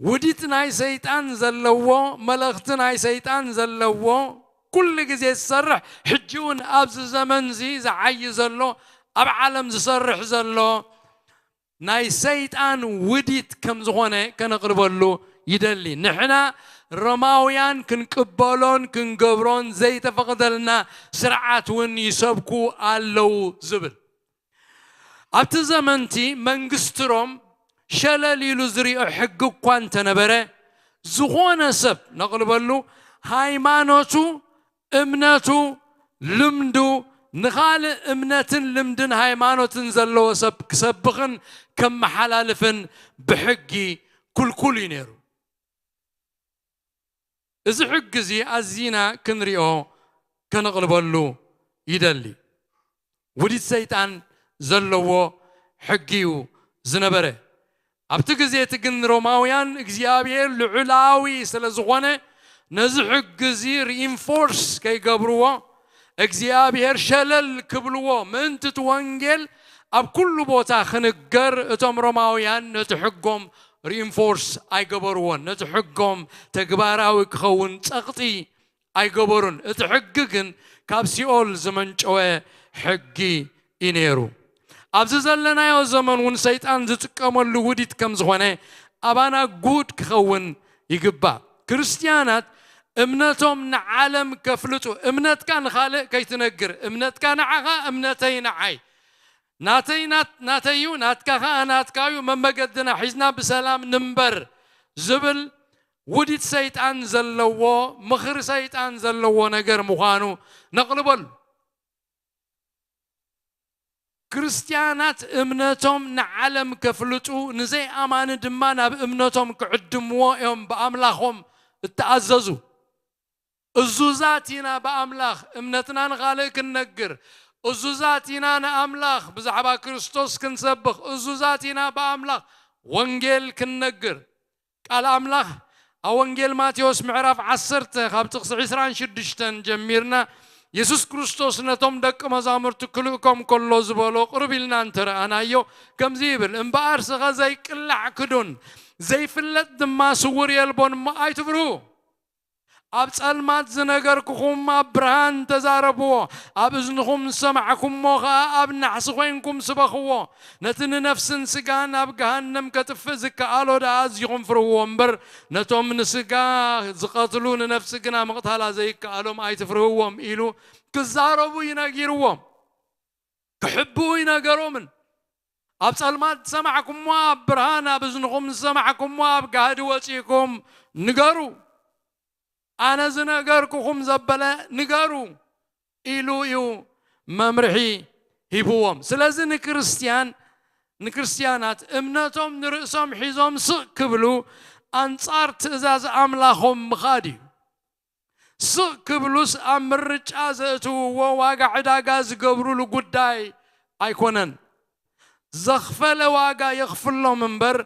ውዲት ናይ ሰይጣን ዘለዎ፣ መለኽቲ ናይ ሰይጣን ዘለዎ፣ ኩሉ ግዜ ዝሰርሕ፣ ሕጂ እውን ኣብዚ ዘመንዚ ዝዓዪ ዘሎ፣ ኣብ ዓለም ዝሰርሕ ዘሎ ናይ ሰይጣን ውዲት ከም ዝኾነ ከነቕርበሉ ይደሊ። ንሕና ሮማውያን ክንቅበሎን ክንገብሮን ዘይተፈቕደልና ስርዓት እውን ይሰብኩ ኣለዉ ዝብል። ኣብቲ ዘመንቲ መንግስቲ ሮም ሸለል ኢሉ ዝሪኦ ሕጊ እኳ እንተነበረ፣ ዝኾነ ሰብ ነቕልበሉ ሃይማኖቱ፣ እምነቱ፣ ልምዱ ንኻልእ እምነትን ልምድን ሃይማኖትን ዘለዎ ሰብ ክሰብኽን ከመሓላልፍን ብሕጊ ክልኩል እዩ ነይሩ። እዚ ሕጊ እዚ ኣዚና ክንሪኦ ከነቕልበሉ ይደሊ። ውዲት ሰይጣን ዘለዎ ሕጊ እዩ ዝነበረ። ኣብቲ ግዜ እቲ ግን ሮማውያን እግዚኣብሔር ልዑላዊ ስለ ዝኾነ ነዚ ሕጊ እዚ ሪኢንፎርስ ከይገብርዎ፣ እግዚኣብሔር ሸለል ክብልዎ ምእንቲ እቲ ወንጌል ኣብ ኩሉ ቦታ ክንገር እቶም ሮማውያን ነቲ ሕጎም ሪኢንፎርስ ኣይገበርዎን። ነቲ ሕጎም ተግባራዊ ክኸውን ጸቕጢ ኣይገበሩን። እቲ ሕጊ ግን ካብ ሲኦል ዝመንጨወ ሕጊ እዩ ነይሩ። ኣብዚ ዘለናዮ ዘመን እውን ሰይጣን ዝጥቀመሉ ውዲት ከም ዝኾነ ኣባና ጉድ ክኸውን ይግባእ። ክርስትያናት እምነቶም ንዓለም ከፍልጡ፣ እምነትካ ንኻልእ ከይትነግር፣ እምነትካ ንዓኻ፣ እምነተይ ንዓይ፣ ናተይ ናት-፣ ናተይ እዩ፣ ናትካ ኸኣ ናትካ እዩ፣ መመገድና ሒዝና ብሰላም ንንበር ዝብል ውዲት ሰይጣን ዘለዎ፣ ምኽሪ ሰይጣን ዘለዎ ነገር ምዃኑ ነቕልበሉ። ክርስትያናት እምነቶም ንዓለም ከፍልጡ፣ ንዘይኣማኒ ድማ ናብ እምነቶም ክዕድምዎ እዮም ብኣምላኾም እተኣዘዙ። እዙዛት ኢና ብኣምላኽ እምነትና ንኻልእ ክንነግር። እዙዛት ኢና ንኣምላኽ ብዛዕባ ክርስቶስ ክንሰብኽ። እዙዛት ኢና ብኣምላኽ ወንጌል ክንነግር። ቃል ኣምላኽ ኣብ ወንጌል ማቴዎስ ምዕራፍ ዓሰርተ ካብ ጥቕሲ ዕስራን ሽዱሽተን ጀሚርና፣ የሱስ ክርስቶስ ነቶም ደቂ መዛሙርቲ ክልእኮም ከሎ ዝበሎ ቅርብ ኢልና እንተረኣናዮ፣ ከምዚ ይብል፣ "እምበኣር ስኸ ዘይቅላዕ ክዱን ዘይፍለጥ ድማ ስውር የልቦን እሞ ኣይትፍርሁ። ኣብ ጸልማት ዝነገርኩኹም ኣብ ብርሃን ተዛረብዎ፣ ኣብ እዝንኹም ዝሰማዕኩሞ ኸኣ ኣብ ናሕሲ ኾይንኩም ስበኽዎ። ነቲ ንነፍስን ስጋን ኣብ ገሃነም ከጥፍእ ዝከኣሎ ደኣ ኣዚኹም ፍርህዎ እምበር፣ ነቶም ንስጋ ዝቐትሉ ንነፍሲ ግና ምቕታላ ዘይከኣሎም ኣይትፍርህዎም" ኢሉ ክዛረቡ እዩ ነጊርዎም። ክሕብኡ ይነገሮምን። "ኣብ ጸልማት ዝሰማዕኩሞ ኣብ ብርሃን፣ ኣብ እዝንኹም ዝሰማዕኩሞ ኣብ ጋህዲ ወጺእኩም ንገሩ። ኣነ ዝነገርኩኹም ዘበለ ንገሩ" ኢሉ እዩ መምርሒ ሂብዎም። ስለዚ ንክርስትያን፣ ንክርስትያናት እምነቶም ንርእሶም ሒዞም ስቕ ክብሉ ኣንጻር ትእዛዝ ኣምላኾም ምኻድ እዩ። ስቕ ክብሉስ ኣብ ምርጫ ዘእትውዎ ዋጋ ዕዳጋ ዝገብሩሉ ጉዳይ ኣይኮነን። ዘኽፈለ ዋጋ የኽፍሎም እምበር፣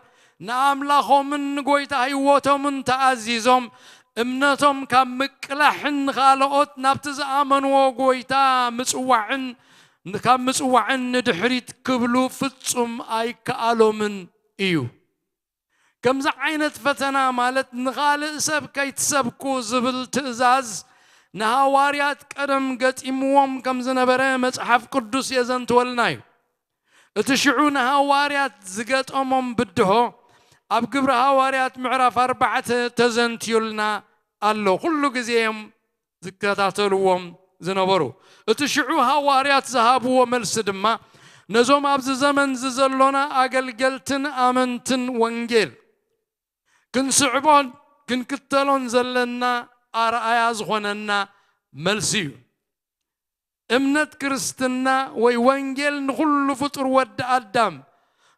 ንኣምላኾምን ንጎይታ ህይወቶምን ተኣዚዞም እምነቶም ካብ ምቅላሕን ንኻልኦት ናብቲ ዝኣመንዎ ጎይታ ምጽዋዕን ካብ ምጽዋዕን ንድሕሪት ክብሉ ፍጹም ኣይከኣሎምን እዩ። ከምዚ ዓይነት ፈተና ማለት ንኻልእ ሰብ ከይትሰብኩ ዝብል ትእዛዝ ንሃዋርያት ቀደም ገጢምዎም ከም ዝነበረ መጽሓፍ ቅዱስ የዘንትወልና እዩ። እቲ ሽዑ ንሃዋርያት ዝገጠሞም ብድሆ ኣብ ግብሪ ሃዋርያት ምዕራፍ ኣርባዕተ ተዘንትዩልና ኣሎ። ኩሉ ግዜ እዮም ዝከታተልዎም ዝነበሩ። እቲ ሽዑ ሃዋርያት ዝሃብዎ መልሲ ድማ ነዞም ኣብዚ ዘመን እዚ ዘሎና ኣገልገልትን ኣመንትን ወንጌል ክንስዕቦን ክንክተሎን ዘለና ኣርኣያ ዝኾነና መልሲ እዩ። እምነት ክርስትና ወይ ወንጌል ንኹሉ ፍጡር ወዲ ኣዳም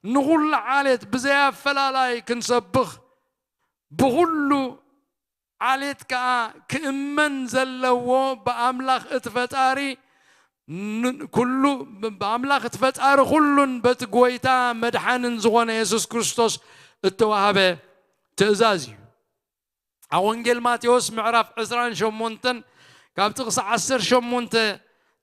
ንኹሉ ዓሌት ብዘይ ኣፈላላይ ክንሰብኽ ብኹሉ ዓሌት ከኣ ክእመን ዘለዎ ብኣምላኽ እቲ ፈጣሪ ን- ኩሉ ብኣምላኽ እቲ ፈጣሪ ኩሉን በቲ ጎይታ መድሓንን ዝኾነ የሱስ ክርስቶስ እተዋህበ ትእዛዝ እዩ። ኣብ ወንጌል ማቴዎስ ምዕራፍ ዕስራን ሸሞንተን ካብ ጥቕሲ ዓሰርተ ሸሞንተ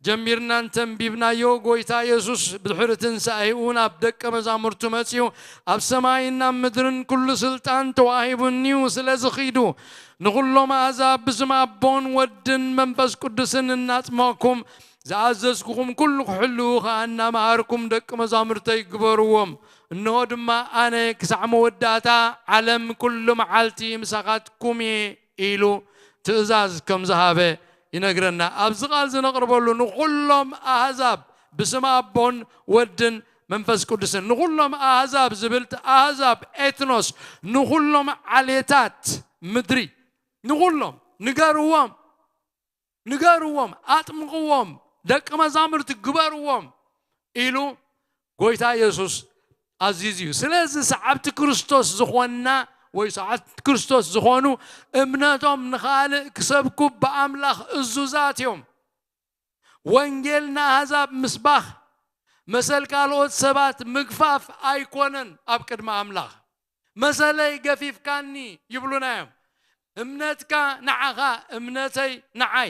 ጀሚርና እንተንቢብናዮ፣ ጎይታ የሱስ ብድሕሪ ትንሳኤኡ ናብ ደቀ መዛሙርቱ መጺኡ፣ ኣብ ሰማይን ኣብ ምድርን ኩሉ ስልጣን ተዋሂቡኒዩ፣ ስለዚ ኺዱ ንኹሎም ኣህዛብ ብስም ኣቦን ወድን መንፈስ ቅዱስን እናጥመቕኩም ዝኣዘዝኩኹም ኩሉ ክሕልዉ ኸኣ እናመሃርኩም ደቂ መዛሙርተይ ግበርዎም። እንሆ ድማ ኣነ ክሳዕ መወዳእታ ዓለም ኩሉ መዓልቲ ምሳኻትኩም እየ ኢሉ ትእዛዝ ከም ዝሃበ ይነግረና። ኣብዚ ቃል ዝነቕርበሉ ንኹሎም ኣህዛብ ብስም ኣቦን ወድን መንፈስ ቅዱስን ንኹሎም ኣህዛብ ዝብል ኣህዛብ ኤትኖስ ንኹሎም ዓሌታት ምድሪ ንኹሎም ንገርዎም ንገርዎም ኣጥምቕዎም ደቂ መዛሙርቲ ግበርዎም ኢሉ ጎይታ የሱስ ኣዚዙ እዩ። ስለዚ ሰዓብቲ ክርስቶስ ዝኾንና ወይ ሰዓብቲ ክርስቶስ ዝኾኑ እምነቶም ንኻልእ ክሰብኩ ብኣምላኽ እዙዛት እዮም። ወንጌል ንኣህዛብ ምስባኽ መሰል ካልኦት ሰባት ምግፋፍ ኣይኮነን ኣብ ቅድሚ ኣምላኽ። መሰለይ ገፊፍካኒ ይብሉና እዮም። እምነትካ ንዓኻ እምነተይ ንዓይ፣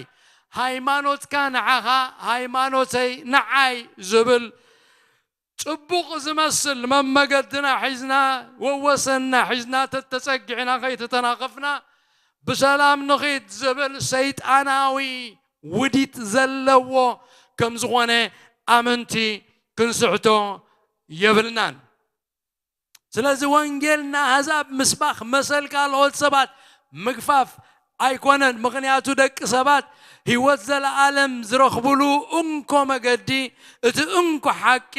ሃይማኖትካ ንዓኻ ሃይማኖተይ ንዓይ ዝብል ጽቡቕ ዝመስል መመገድና ሒዝና ወወሰንና ሒዝና ተተጸጊዕና ከይተተናኸፍና ብሰላም ንኺድ ዝብል ሰይጣናዊ ውዲት ዘለዎ ከም ዝኾነ ኣመንቲ ክንስሕቶ የብልናን። ስለዚ ወንጌል ንኣህዛብ ምስባኽ መሰል ካልኦት ሰባት ምግፋፍ ኣይኮነን። ምኽንያቱ ደቂ ሰባት ህይወት ዘለኣለም ዝረኽብሉ እንኮ መገዲ፣ እቲ እንኮ ሓቂ፣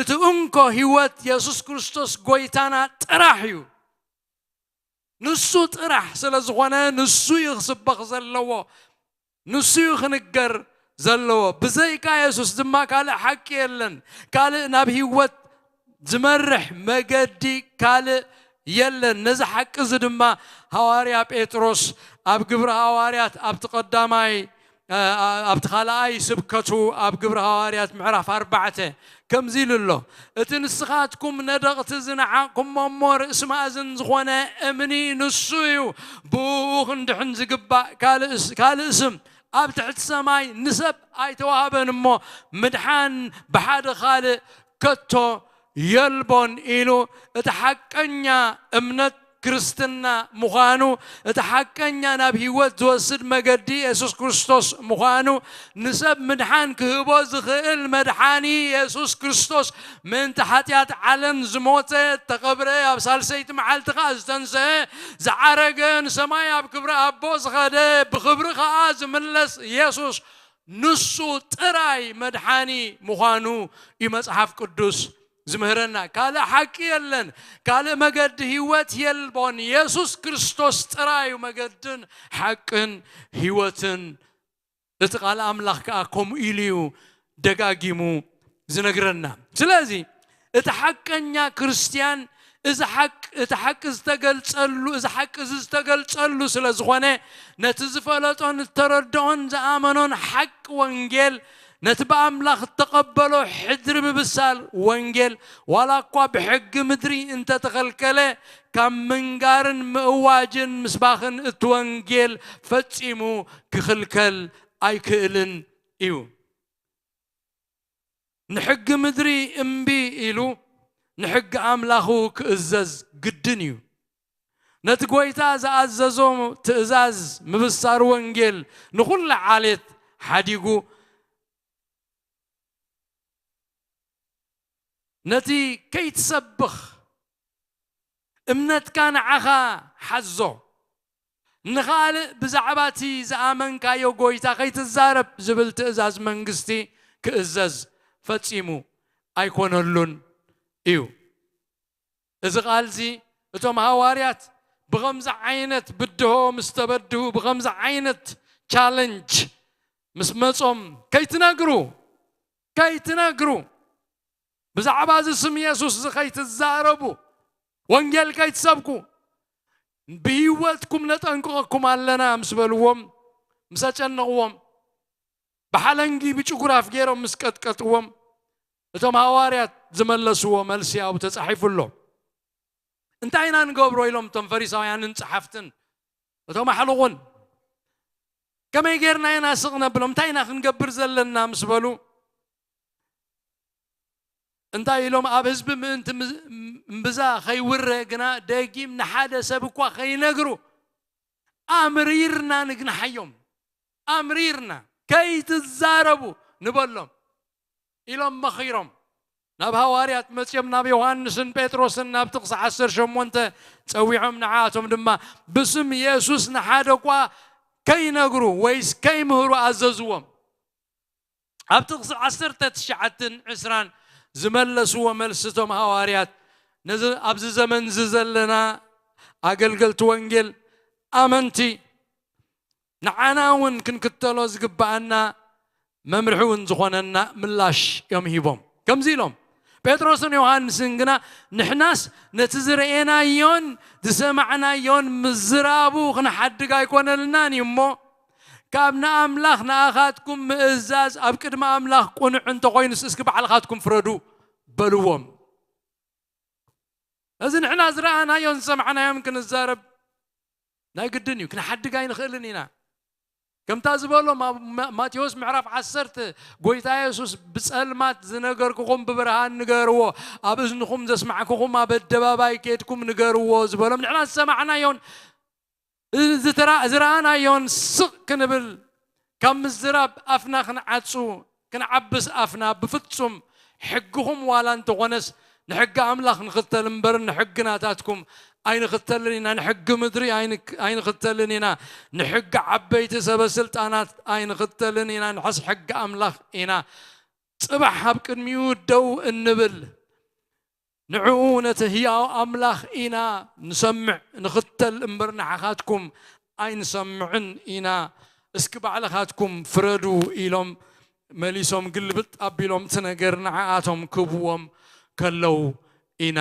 እቲ እንኮ ህይወት የሱስ ክርስቶስ ጎይታና ጥራሕ እዩ። ንሱ ጥራሕ ስለ ዝኾነ ንሱ እዩ ክስበኽ ዘለዎ፣ ንሱ እዩ ክንገር ዘለዎ። ብዘይካ የሱስ ድማ ካልእ ሓቂ የለን። ካልእ ናብ ህይወት ዝመርሕ መገዲ ካልእ የለን። ነዚ ሓቂ እዚ ድማ ሃዋርያ ጴጥሮስ ኣብ ግብሪ ሃዋርያት ኣብቲ ቀዳማይ ኣብቲ ካልኣይ ስብከቱ ኣብ ግብሪ ሃዋርያት ምዕራፍ ኣርባዕተ ከምዚ ኢሉ ኣሎ። እቲ ንስኻትኩም ነደቕቲ ዝነዓቕኩሞ እሞ ርእሲ ማእዝን ዝኾነ እምኒ ንሱ እዩ። ብኡ ክንድሕን ዝግባእ ካልእ ካልእ ስም ኣብ ትሕቲ ሰማይ ንሰብ ኣይተዋህበን እሞ ምድሓን ብሓደ ካልእ ከቶ የልቦን ኢሉ እቲ ሓቀኛ እምነት ክርስትና ምዃኑ እቲ ሓቀኛ ናብ ህይወት ዝወስድ መገዲ የሱስ ክርስቶስ ምዃኑ ንሰብ ምድሓን ክህቦ ዝኽእል መድሓኒ የሱስ ክርስቶስ ምእንቲ ሓጢኣት ዓለም ዝሞተ ተቐብረ ኣብ ሳልሰይቲ መዓልቲ ኸዓ ዝተንስአ ዝዓረገ ንሰማይ ኣብ ክብሪ ኣቦ ዝኸደ ብኽብሪ ኸዓ ዝምለስ የሱስ ንሱ ጥራይ መድሓኒ ምዃኑ እዩ መጽሓፍ ቅዱስ ዝምህረና። ካልእ ሓቂ የለን፣ ካልእ መገዲ ህይወት የልቦን። የሱስ ክርስቶስ ጥራይ እዩ መገድን ሓቅን ህይወትን። እቲ ቃል ኣምላኽ ከኣ ከምኡ ኢሉ እዩ ደጋጊሙ ዝነግረና። ስለዚ እቲ ሓቀኛ ክርስትያን እዚ ሓቂ ዝተገልጸሉ እዚ ሓቂ እዚ ዝተገልጸሉ ስለ ዝኾነ ነቲ ዝፈለጦን ዝተረድኦን ዝኣመኖን ሓቂ ወንጌል ነቲ ብኣምላኽ እተቐበሎ ሕድሪ ምብሳር ወንጌል፣ ዋላ እኳ ብሕጊ ምድሪ እንተተኸልከለ፣ ካብ ምንጋርን ምእዋጅን ምስባኽን እቲ ወንጌል ፈጺሙ ክኽልከል ኣይክእልን እዩ። ንሕጊ ምድሪ እምቢ ኢሉ ንሕጊ ኣምላኹ ክእዘዝ ግድን እዩ። ነቲ ጐይታ ዝኣዘዞ ትእዛዝ ምብሳር ወንጌል ንኹሉ ዓሌት ሓዲጉ፣ ነቲ ከይትሰብኽ እምነትካ ንዓኻ ሓዞ፣ ንኻልእ ብዛዕባ እቲ ዝኣመንካዮ ጐይታ ከይትዛረብ ዝብል ትእዛዝ መንግስቲ ክእዘዝ ፈጺሙ ኣይኮነሉን እዩ። እዚ ቃልዚ እቶም ሃዋርያት ብኸምዚ ዓይነት ብድሆ ምስ ተበድሁ፣ ብኸምዚ ዓይነት ቻለንጅ ምስ መጾም፣ ከይትነግሩ፣ ከይትነግሩ፣ ብዛዕባ እዚ ስም የሱስ እዚ ከይትዛረቡ፣ ወንጌል ከይትሰብኩ፣ ብህይወትኩም ነጠንቅቐኩም ኣለና ምስ በልዎም፣ ምስ ኣጨነቕዎም፣ ብሓለንጊ ብጭጉራፍ ገይሮም ምስ ቀጥቀጥዎም፣ እቶም ሃዋርያት ዝመለስዎ መልሲ ኣብኡ ተጻሒፉ ኣሎ። እንታይ ኢና ንገብሮ ኢሎም እቶም ፈሪሳውያንን ጸሓፍትን፣ እቶም ኣሕልቑን፣ ከመይ ጌርና ኢና ስቕ ነብሎም? እንታይ ኢና ክንገብር ዘለና ምስ በሉ፣ እንታይ ኢሎም? ኣብ ህዝቢ ምእንቲ ምዝ-፣ እምብዛ ከይውረ ግና ደጊም ንሓደ ሰብ እኳ ከይነግሩ ኣምሪርና ንግንሓዮም። ኣምሪርና፣ ከይትዛረቡ ንበሎም ኢሎም መኺሮም። ናብ ሃዋርያት መጺኦም፣ ናብ ዮሃንስን ጴጥሮስን ናብ ጥቕሲ ዓሰርተ ሸሞንተ ጸዊዖም፣ ንዓኣቶም ድማ ብስም የሱስ ንሓደ እኳ ከይነግሩ ወይስ ከይምህሩ ኣዘዝዎም። ኣብ ጥቕሲ ዓሰርተ ትሽዓተን ዕስራን ዝመለስዎ መልሲ እቶም ሃዋርያት፣ ነዚ ኣብዚ ዘመን እዚ ዘለና ኣገልገልቲ ወንጌል፣ ኣመንቲ፣ ንዓና እውን ክንክተሎ ዝግብኣና መምርሒ እውን ዝኾነና ምላሽ እዮም ሂቦም። ከምዚ ኢሎም፣ ጴጥሮስን ዮሃንስን ግና፣ ንሕናስ ነቲ ዝረኤናዮን ዝሰማዕናዮን ምዝራቡ ክንሓድግ ኣይኮነልናን እዩ እሞ፣ ካብ ንኣምላኽ ንኣኻትኩም ምእዛዝ ኣብ ቅድሚ ኣምላኽ ቅኑዕ እንተኾይኑስ፣ እስኪ ባዕልኻትኩም ፍረዱ በልዎም። እዚ ንሕና ዝረኣናዮን ዝሰማዕናዮን ክንዛረብ ናይ ግድን እዩ። ክንሓድግ ኣይንኽእልን ኢና። ከምታ ዝበሎም ኣብ ማ-፣ ማቴዎስ ምዕራፍ ዓሰርተ፣ ጎይታ የሱስ፣ "ብጸልማት ዝነገርኩኹም ብብርሃን ንገርዎ፣ ኣብ እዝንኹም ዘስማዕኩኹም ኣብ ኣደባባይ ኬድኩም ንገርዎ" ዝበሎም፣ ንሕና ዝሰማዕናዮን እዚ ዝትራ-፣ ዝረኣናዮን ስቕ ክንብል፣ ካብ ምዝራብ ኣፍና ክንዓጹ፣ ክንዓብስ ኣፍና ብፍጹም፣ ሕግኹም ዋላ እንተኾነስ፣ ንሕጊ ኣምላኽ ንኽተል እምበር፣ ንሕጊ ናታትኩም ኣይንኽተልን ኢና፣ ንሕጊ ምድሪ ኣይንክ-፣ ኣይንኽተልን ኢና፣ ንሕጊ ዓበይቲ ሰበ ስልጣናት ኣይንኽተልን ኢና፣ ንሕስ ሕጊ ኣምላኽ ኢና ጽባሕ ኣብ ቅድሚኡ ደው እንብል። ንዕኡ ነቲ ህያው ኣምላኽ ኢና ንሰምዕ፣ ንኽተል እምበር፣ ንዓኻትኩም ኣይንሰምዕን ኢና። እስኪ ባዕልኻትኩም ፍረዱ ኢሎም መሊሶም ግልብጥ ኣቢሎም እቲ ነገር ንዓኣቶም ክህብዎም ከለዉ ኢና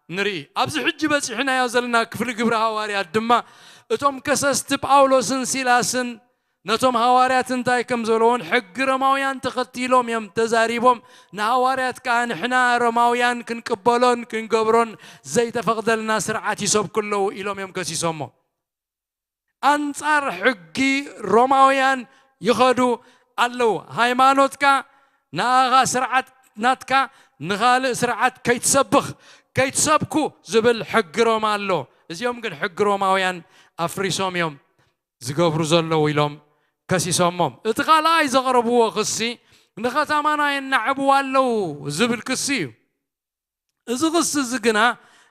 ንርኢ። ኣብዚ ሕጂ በጺሕናዮ ዘለና ክፍሊ ግብሪ ሃዋርያት ድማ እቶም ከሰስቲ ጳውሎስን ሲላስን ነቶም ሃዋርያት እንታይ ከም ዝበልዎን፣ ሕጊ ሮማውያን ተኸቲሎም እዮም ተዛሪቦም። ንሃዋርያት ከኣ፣ "ንሕና ሮማውያን ክንቅበሎን ክንገብሮን ዘይተፈቕደልና ስርዓት ይሰብኩ ኣለዉ" ኢሎም እዮም ከሲሶሞ። ኣንጻር ሕጊ ሮማውያን ይኸዱ ኣለዉ። ሃይማኖትካ፣ ንኣኻ ስርዓት ናትካ፣ ንኻልእ ስርዓት ከይትሰብኽ፣ ከይትሰብኩ ዝብል ሕጊ ሮማ ኣሎ። እዚኦም ግን ሕጊ ሮማውያን ኣፍሪሶም እዮም ዝገብሩ ዘለዉ ኢሎም ከሲሶሞም። እቲ ካልኣይ ዘቕረብዎ ክሲ፣ ንኸተማና የናዕብዋ ኣለዉ ዝብል ክሲ እዩ። እዚ ክሲ እዚ ግና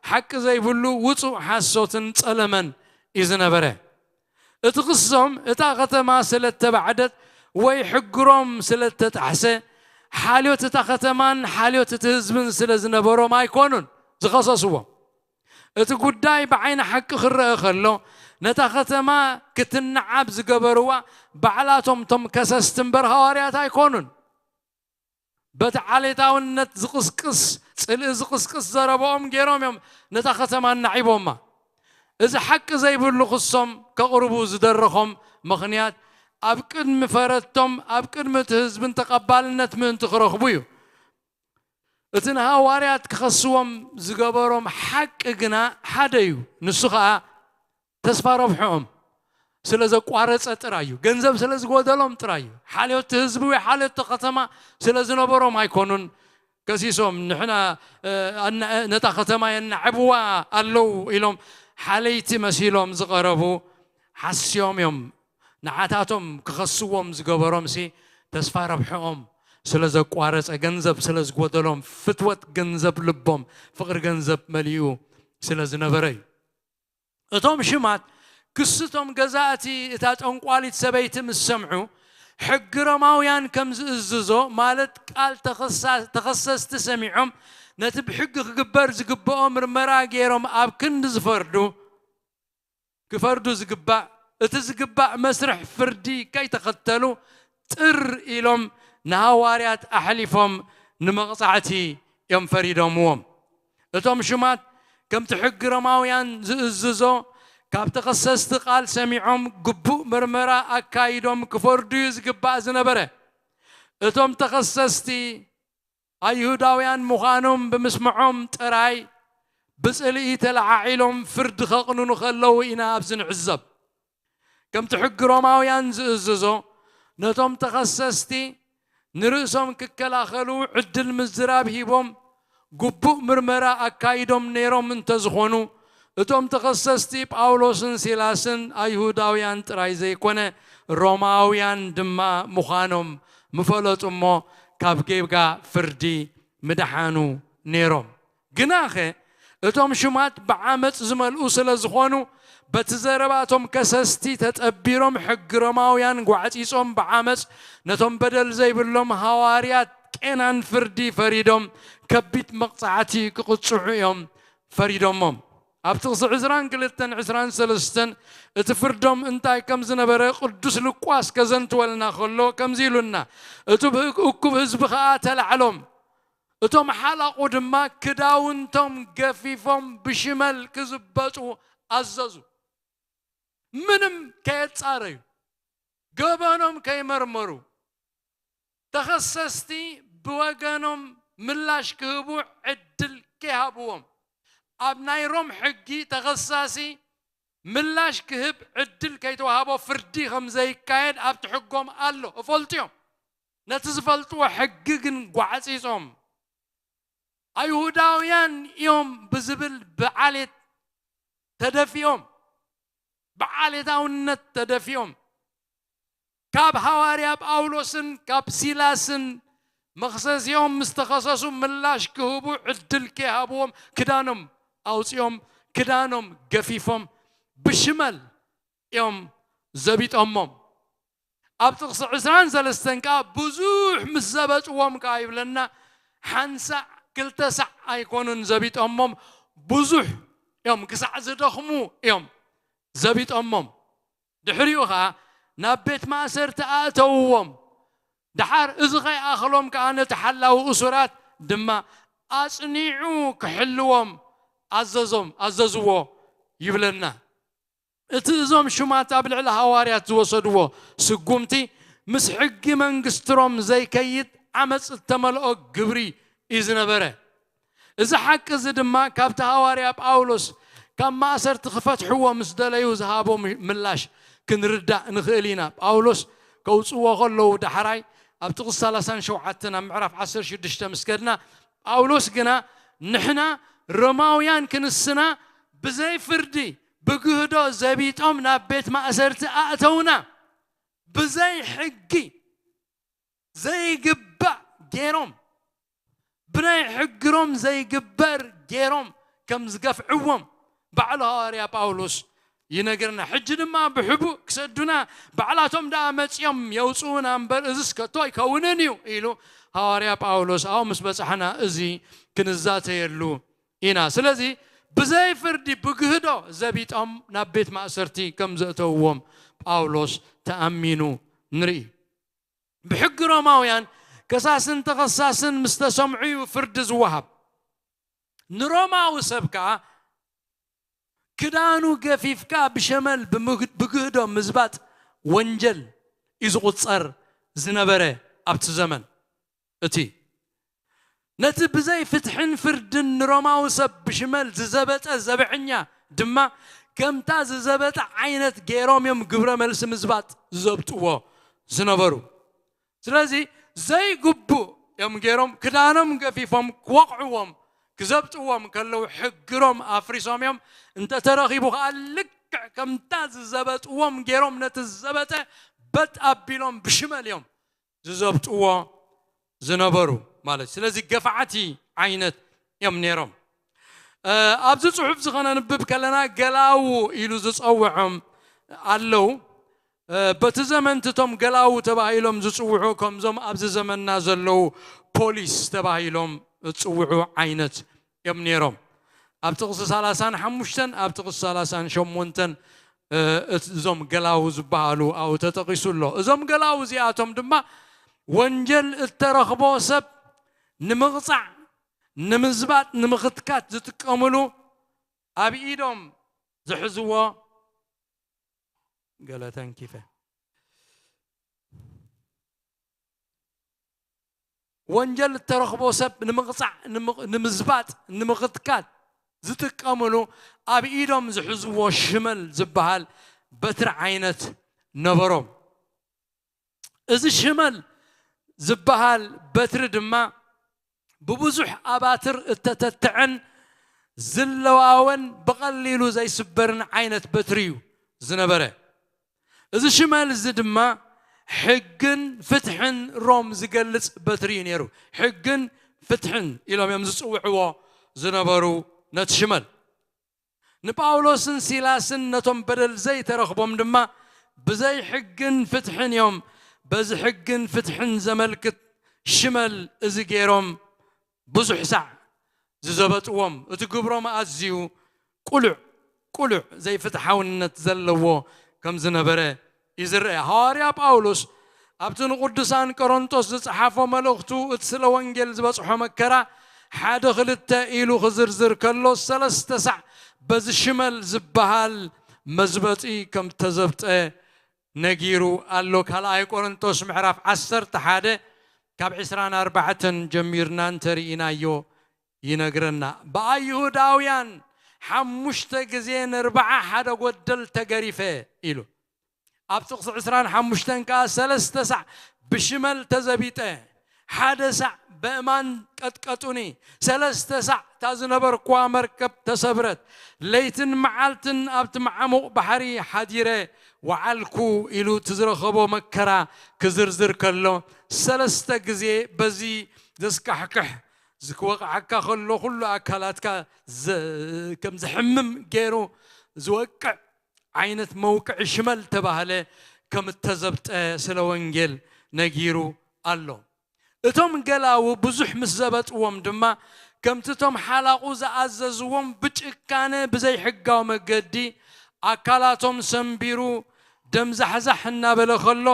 ሓቂ ዘይብሉ ውጹእ ሓሶትን ጸለመን እዩ ዝነበረ። እቲ ክሶም፣ እታ ከተማ ስለ እተባዕደት ወይ ሕጊ ሮም ስለ እተጣሕሰ፣ ሓልዮት እታ ከተማን ሓልዮት እቲ ህዝብን ስለ ዝነበሮም ኣይኮኑን ዝኸሰስዎም። እቲ ጉዳይ ብዓይኒ ሓቂ ክረአ ከሎ፣ ነታ ከተማ ክትነዓብ ዝገበርዋ ባዕላቶም እቶም ከሰስቲ እምበር ሃዋርያት ኣይኮኑን። በቲ ዓሌታውነት ዝቕስቅስ፣ ጽልኢ ዝቕስቅስ ዘረባኦም ገይሮም እዮም ነታ ከተማ ኣናዒቦማ። እዚ ሓቂ ዘይብሉ ክሶም ከቕርቡ ዝደረኾም ምኽንያት፣ ኣብ ቅድሚ ፈረድቶም ኣብ ቅድሚ እቲ ህዝብን ተቐባልነት ምእንቲ ክረኽቡ እዩ። እቲ ንሃዋርያት ክኸስዎም ዝገበሮም ሓቂ ግና ሓደ እዩ። ንሱ ኸኣ ተስፋ ረብሕኦም ስለ ዘቋረጸ ጥራይ እዩ። ገንዘብ ስለ ዝጎደሎም ጥራይ እዩ። ሓልዮት ህዝቢ ወይ ሓልዮት ከተማ ስለ ዝነበሮም ኣይኮኑን። ከሲሶም ንሕና ነታ ከተማ የናዕብዋ ኣለዉ ኢሎም ሓለይቲ መሲሎም ዝቐረቡ ሓስዮም እዮም። ንዓታቶም ክኸስዎም ዝገበሮምሲ ተስፋ ረብሕኦም ስለ ዘቋረጸ፣ ገንዘብ ስለ ዝጎደሎም፣ ፍትወት ገንዘብ ልቦም፣ ፍቕሪ ገንዘብ መሊኡ ስለ ዝነበረ እዩ። እቶም ሽማት ክስቶም ገዛእቲ እታ ጠንቋሊት ሰበይቲ ምስ ሰምዑ፣ ሕጊ ሮማውያን ከም ዝእዝዞ፣ ማለት ቃል ተኸሳ-፣ ተኸሰስቲ ሰሚዖም፣ ነቲ ብሕጊ ክግበር ዝግብኦ ምርመራ ገይሮም ኣብ ክንዲ ዝፈርዱ፣ ክፈርዱ ዝግባእ፣ እቲ ዝግባእ መስርሕ ፍርዲ ከይተኸተሉ፣ ጥር ኢሎም ንሃዋርያት ኣሕሊፎም ንመቕጻዕቲ እዮም ፈሪዶምዎም። እቶም ሽማት ከምቲ ሕጊ ሮማውያን ዝእዝዞ፣ ካብ ተኸሰስቲ ቃል ሰሚዖም ግቡእ ምርመራ ኣካይዶም ክፈርዱ እዩ ዝግባእ ዝነበረ። እቶም ተኸሰስቲ ኣይሁዳውያን ምዃኖም ብምስምዖም ጥራይ ብጽልኢ ተለዓዒሎም ፍርዲ ከቕንኑ ከለዉ ኢና ኣብዚ ንዕዘብ። ከምቲ ሕጊ ሮማውያን ዝእዝዞ፣ ነቶም ተኸሰስቲ ንርእሶም ክከላኸሉ ዕድል ምዝራብ ሂቦም ግቡእ ምርመራ ኣካይዶም ነይሮም እንተዝኾኑ፣ እቶም ተኸሰስቲ ጳውሎስን ሲላስን ኣይሁዳውያን ጥራይ ዘይኮነ ሮማውያን ድማ ምዃኖም ምፈለጡ እሞ ካብ ጌጋ ፍርዲ ምደሓኑ ነይሮም። ግናኸ እቶም ሽማት ብዓመጽ ዝመልኡ ስለ ዝኾኑ፣ በቲ ዘረባቶም ከሰስቲ ተጠቢሮም ሕጊ ሮማውያን ጓዕጺጾም ብዓመጽ ነቶም በደል ዘይብሎም ሃዋርያት ቄናን ፍርዲ ፈሪዶም ከቢድ መቕጻዕቲ ክቕጽዑ እዮም ፈሪዶሞም። ኣብ ጥቕሲ ዕስራን ክልተን ዕስራን ሰለስተን እቲ ፍርዶም እንታይ ከም ዝነበረ ቅዱስ ሉቃስ ከዘንትወልና ከሎ ከምዚ ኢሉና፣ እቲ ብህ-፣ እኩብ ህዝቢ ኸኣ ተላዕሎም፣ እቶም ሓላቑ ድማ ክዳውንቶም ገፊፎም ብሽመል ክዝበጡ ኣዘዙ። ምንም ከየጻረዩ፣ ገበኖም ከይመርመሩ፣ ተኸሰስቲ ብወገኖም ምላሽ ክህቡ ዕድል ከይሃብዎም፣ ኣብ ናይ ሮም ሕጊ ተኸሳሲ ምላሽ ክህብ ዕድል ከይተዋህቦ ፍርዲ ከም ዘይካየድ ኣብቲ ሕጎም ኣሎ፣ እፈልጡ እዮም። ነቲ ዝፈልጥዎ ሕጊ ግን ጓዕጺጾም፣ ኣይሁዳውያን እዮም ብዝብል ብዓሌት ተደፊኦም፣ ብዓሌታውነት ተደፊኦም፣ ካብ ሃዋርያ ጳውሎስን ካብ ሲላስን መኽሰሲኦም ምስ ተኸሰሱ ምላሽ ክህቡ ዕድል ከይሃብዎም ክዳኖም ኣውጺኦም፣ ክዳኖም ገፊፎም፣ ብሽመል እዮም ዘቢጦሞም። ኣብ ጥቕሲ ዕስራን ሰለስተን ከኣ ብዙሕ ምስ ዘበጥዎም ከኣ ይብለና፣ ሓንሳዕ ክልተ ሳዕ ኣይኮኑን ዘቢጦሞም፣ ብዙሕ እዮም፣ ክሳዕ ዝደኽሙ እዮም ዘቢጦሞም። ድሕሪኡ ኸኣ ናብ ቤት ማእሰርቲ ኣእተውዎም። ደሓር እዚ ኸይኣኽሎም ከኣ ነቲ ሓላዊ እሱራት ድማ ኣጽኒዑ ክሕልዎም ኣዘዞም፣ ኣዘዝዎ ይብለና። እቲ እዞም ሽማት ኣብ ልዕሊ ሃዋርያት ዝወሰድዎ ስጉምቲ ምስ ሕጊ መንግስቲ ሮም ዘይከይድ ዓመጽ እተመልኦ ግብሪ እዩ ዝነበረ። እዚ ሓቂ እዚ ድማ ካብቲ ሃዋርያ ጳውሎስ ካብ ማእሰርቲ ክፈትሕዎ ምስ ደለዩ ዝሃቦ ምላሽ ክንርዳእ ንኽእል ኢና። ጳውሎስ ከውጽዎ ከለዉ ዳሕራይ ኣብ ጥቕሲ ሰላሳን ሸውዓተን ኣብ ምዕራፍ ዓሰርተ ሽዱሽተ ምስ ከድና፣ ጳውሎስ ግና ንሕና ሮማውያን ክንስና ብዘይ ፍርዲ ብግህዶ ዘቢጦም ናብ ቤት ማእሰርቲ ኣእተውና። ብዘይ ሕጊ ዘይግባእ ገይሮም፣ ብናይ ሕጊ ሮም ዘይግበር ገይሮም ከም ዝገፍዕዎም ባዕሉ ሃዋርያ ጳውሎስ ይነግርና። ሕጂ ድማ ብሕቡእ ክሰዱና ባዕላቶም ደኣ መጺኦም የውጽኡና እምበር እዝስ ከቶ ኣይከውንን እዩ ኢሉ ሃዋርያ ጳውሎስ ኣብኡ ምስ በጻሕና እዚ ክንዛተየሉ ኢና። ስለዚ ብዘይ ፍርዲ ብግህዶ ዘቢጦም ናብ ቤት ማእሰርቲ ከም ዘእተውዎም ጳውሎስ ተኣሚኑ ንርኢ። ብሕጊ ሮማውያን ከሳስን ተኸሳስን ምስ ተሰምዑ እዩ ፍርዲ ዝወሃብ። ንሮማዊ ሰብ ከኣ ክዳኑ ገፊፍካ ብሸመል ብምግ-፣ ብግህዶ ምዝባጥ ወንጀል እዩ ዝቑጸር ዝነበረ ኣብቲ ዘመን እቲ። ነቲ ብዘይ ፍትሕን ፍርድን ንሮማዊ ሰብ ብሽመል ዝዘበጠ ዘብዐኛ ድማ ከምታ ዝዘበጠ ዓይነት ገይሮም እዮም ግብረ መልሲ ምዝባጥ ዝዘብጥዎ ዝነበሩ። ስለዚ ዘይግቡእ እዮም ገይሮም፣ ክዳኖም ገፊፎም ክወቕዕዎም ክዘብጥዎም ከለዉ ሕግሮም ኣፍሪሶም እዮም። እንተተረኺቡ ከኣ ልክዕ ከምታ ዝዘበጥዎም ገይሮም ነቲ ዝዘበጠ በጥ ኣቢሎም ብሽመል እዮም ዝዘብጥዎ ዝነበሩ ማለት እዩ። ስለዚ ገፋዕቲ ዓይነት እዮም ነይሮም። እ፣ ኣብዚ ጽሑፍ እዚ ኸነንብብ ከለና ገላዉ ኢሉ ዝጸውዖም ኣለዉ። እ፣ በቲ ዘመንቲ እቶም ገላዉ ተባሂሎም ዝጽውዑ ከምዞም ኣብዚ ዘመንና ዘለዉ ፖሊስ ተባሂሎም ዝጽውዑ ዓይነት እዮም ነይሮም። ኣብ ጥቕሲ ሰላሳን ሓሙሽተን ኣብ ጥቕሲ ሰላሳን ሸሞንተን እ፣ እት-፣ እዞም ገላዉ ዝበሃሉ ኣብኡ ተጠቒሱ ኣሎ። እዞም ገላዉ እዚኣቶም ድማ ወንጀል እተረኽቦ ሰብ ንምቕጻዕ፣ ንምዝባጥ፣ ንምኽትካት ዝጥቀምሉ ኣብ ኢዶም ዝሕዝዎ ገለ ተንኪፈ። ወንጀል እተረኽቦ ሰብ ንምቕጻዕ፣ ንምቕ-፣ ንምዝባጥ፣ ንምኽትካት ዝጥቀምሉ ኣብ ኢዶም ዝሕዝዎ ሽመል ዝበሃል በትሪ ዓይነት ነበሮም። እዚ ሽመል ዝበሃል በትሪ ድማ ብብዙሕ ኣባትር እተተትዐን ዝለዋወን ብቐሊሉ ዘይስበርን ዓይነት በትሪ እዩ ዝነበረ። እዚ ሽመል እዚ ድማ ሕግን ፍትሕን ሮም ዝገልጽ በትሪ እዩ ነይሩ። ሕግን ፍትሕን ኢሎም እዮም ዝጽውዕዎ ዝነበሩ ነቲ ሽመል። ንጳውሎስን ሲላስን ነቶም በደል ዘይተረኽቦም ድማ ብዘይ ሕግን ፍትሕን እዮም በዚ ሕግን ፍትሕን ዘመልክት ሽመል እዚ ገይሮም ብዙሕ ሳዕ ዝዘበጥዎም። እቲ ግብሮም ኣዝዩ ቁሉዕ ቁሉዕ ዘይፍትሓውነት ዘለዎ ከም ዝነበረ እዩ ዝረአ። ሃዋርያ ጳውሎስ ኣብቲ ንቅዱሳን ቆሮንቶስ ዝጸሓፎ መልእኽቱ እቲ ስለ ወንጌል ዝበጽሖ መከራ ሓደ ክልተ ኢሉ ክዝርዝር ከሎ ሰለስተ ሳዕ በዚ ሽመል ዝበሃል መዝበጢ ከም ተዘብጠ ነጊሩ ኣሎ። ካልኣይ ቆሮንቶስ ምዕራፍ ዓሰርተ ሓደ ካብ ዕስራን ኣርባዕተን ጀሚርና እንተርኢናዮ ይነግረና። ብኣይሁዳውያን ሓሙሽተ ግዜ ንርብዓ ሓደ ጎደል ተገሪፈ ኢሉ። ኣብ ጥቕሲ ዕስራን ሓሙሽተን ከኣ ሰለስተ ሳዕ ብሽመል ተዘቢጠ፣ ሓደ ሳዕ በእማን ቀጥቀጡኒ፣ ሰለስተ ሳዕ እታ ዝነበርኩዋ መርከብ ተሰብረት፣ ለይትን መዓልትን ኣብቲ መዓሙቕ ባሕሪ ሓዲረ ወዓልኩ ኢሉ እቲ ዝረኸቦ መከራ ክዝርዝር ከሎ ሰለስተ ግዜ በዚ ዘስካሕክሕ ዝክወቕዓካ ከሎ ኩሉ ኣካላትካ ዘ-፣ ከም ዝሕምም ገይሩ ዝወቅዕ ዓይነት መውቅዒ ሽመል ተባህለ ከም እተዘብጠ ስለ ወንጌል ነጊሩ ኣሎ። እቶም ገላዉ ብዙሕ ምስ ዘበጥዎም ድማ ከምቲ እቶም ሓላቑ ዝኣዘዝዎም ብጭካነ ብዘይሕጋዊ መገዲ ኣካላቶም ሰንቢሩ ደምዛሕዛሕ እናበለ ከሎ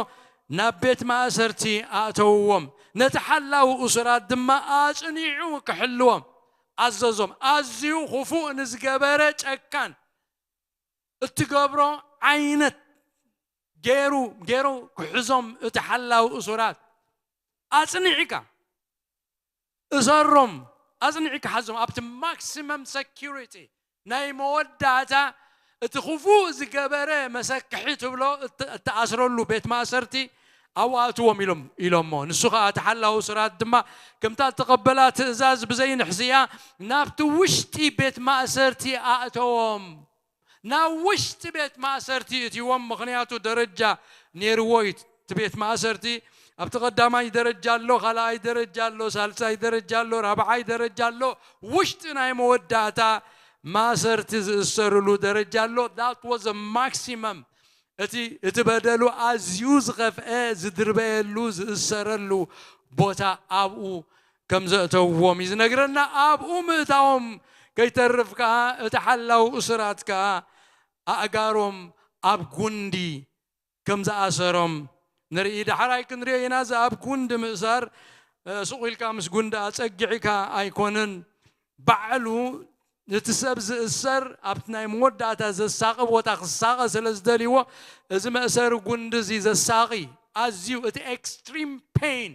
ናብ ቤት ማእሰርቲ ኣእተውዎም። ነቲ ሓላዊ እሱራት ድማ ኣጽኒዑ ክሕልዎም ኣዘዞም። ኣዝዩ ክፉእ ንዝገበረ ጨካን እትገብሮ ዓይነት ገይሩ ገይሩ ክሕዞም እቲ ሓላዊ እሱራት ኣጽኒዕካ እሰሮም ኣጽኒዕካ ሓዞም ኣብቲ ማክሲመም ሰኪሪቲ ናይ መወዳእታ እቲ ክፉእ ዝገበረ መሰክሒ ትብሎ እት-፣ እተኣስረሉ ቤት ማእሰርቲ ኣብኡ ኣእትዎም ኢሎም ኢሎሞ። ንሱ ኸኣ እቲ ሓላዊ እሱራት ድማ ከምታ እተቐበላ ትእዛዝ ብዘይንሕስያ ናብቲ ውሽጢ ቤት ማእሰርቲ ኣእተዎም። ናብ ውሽጢ ቤት ማእሰርቲ እትዎም፣ ምኽንያቱ ደረጃ ነይርዎ እዩ። እቲ ቤት ማእሰርቲ ኣብቲ ቀዳማይ ደረጃ ኣሎ፣ ካልኣይ ደረጃ ኣሎ፣ ሳልሳይ ደረጃ ኣሎ፣ ራብዓይ ደረጃ ኣሎ፣ ውሽጢ ናይ መወዳእታ ማእሰርቲ ዝእሰርሉ ደረጃ ኣሎ። That was a maximum። እቲ፣ እቲ በደሉ ኣዝዩ ዝኸፍአ ዝድርበየሉ ዝእሰረሉ ቦታ ኣብኡ ከም ዘእተውዎም እዩ ዝነግረና። ኣብኡ ምእታዎም ከይተርፍ ከኣ እቲ ሓላው እሱራት ከኣ ኣእጋሮም ኣብ ጉንዲ ከም ዝኣሰሮም ንርኢ። ዳሕራይ ክንሪኦ ኢና። እዚ ኣብ ጉንዲ ምእሳር፣ እ፣ ሱቕ ኢልካ ምስ ጉንዲ ኣጸጊዕካ ኣይኮነን። ባዕሉ እቲ ሰብ ዝእሰር ኣብቲ ናይ መወዳእታ ዘሳቒ ቦታ ክሳቐ ስለ ዝደልይዎ፣ እዚ መእሰሪ ጉንዲ እዚ ዘሳቒ ኣዝዩ እቲ extreme pain፣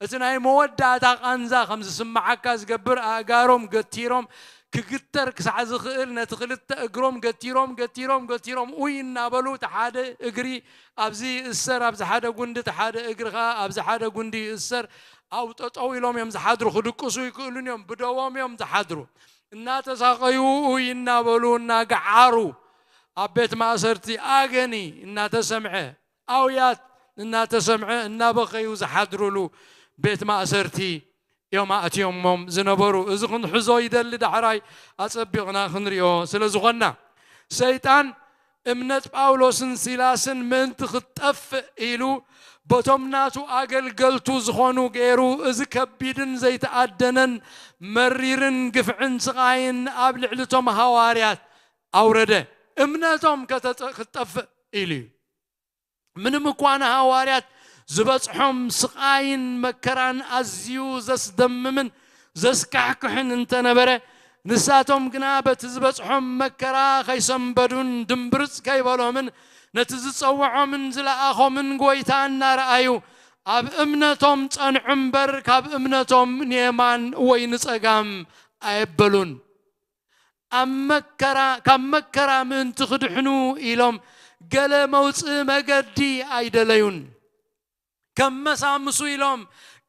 እቲ ናይ መወዳእታ ቃንዛ ከም ዝስምዓካ ዝገብር፣ ኣእጋሮም ገቲሮም ክግተር ክሳዕ ዝኽእል፣ ነቲ ክልተ እግሮም ገቲሮም ገቲሮም ገቲሮም ኡይ እናበሉ፣ እቲ ሓደ እግሪ ኣብዚ ይእሰር፣ ኣብዚ ሓደ ጉንዲ፣ እቲ ሓደ እግሪ ኸዓ ኣብዚ ሓደ ጉንዲ ይእሰር። ኣብኡ ጠጠው ኢሎም እዮም ዝሓድሩ። ክድቅሱ ይክእሉን እዮም፣ ብደዎም እዮም ዝሓድሩ። እናተሳቐዩ ኡይ እናበሉ እናገዓሩ ኣብ ቤት ማእሰርቲ ኣገኒ እናተሰምዐ፣ ኣውያት እናተሰምዐ እናበኸዩ ዝሓድሩሉ ቤት ማእሰርቲ እዮም ኣእትዮሞም ዝነበሩ። እዚ ክንሕዞ ይደሊ፣ ዳሕራይ ኣጸቢቕና ክንሪኦ ስለ ዝኾንና። ሰይጣን እምነት ጳውሎስን ሲላስን ምእንቲ ክትጠፍእ ኢሉ በቶም ናቱ ኣገልገልቱ ዝኾኑ ገይሩ፣ እዚ ከቢድን ዘይተኣደነን መሪርን ግፍዕን ስቓይን ኣብ ልዕሊ እቶም ሃዋርያት ኣውረደ። እምነቶም ከተጠ-፣ ክትጠፍእ ኢሉ እዩ። ምንም እኳ ንሃዋርያት ዝበጽሖም ስቓይን መከራን ኣዝዩ ዘስደምምን ዘስካሕክሕን እንተነበረ፣ ንሳቶም ግና በቲ ዝበጽሖም መከራ ከይሰንበዱን ድምብርጽ ከይበሎምን፣ ነቲ ዝጸውዖምን ዝለኣኾምን ጐይታ እናረኣዩ፣ ኣብ እምነቶም ጸንዑ እምበር፣ ካብ እምነቶም ንየማን ወይ ንጸጋም ኣየበሉን። ኣብ መከራ፣ ካብ መከራ ምእንቲ ክድሕኑ ኢሎም ገለ መውጽኢ መገዲ ኣይደለዩን። ከመሳምሱ ኢሎም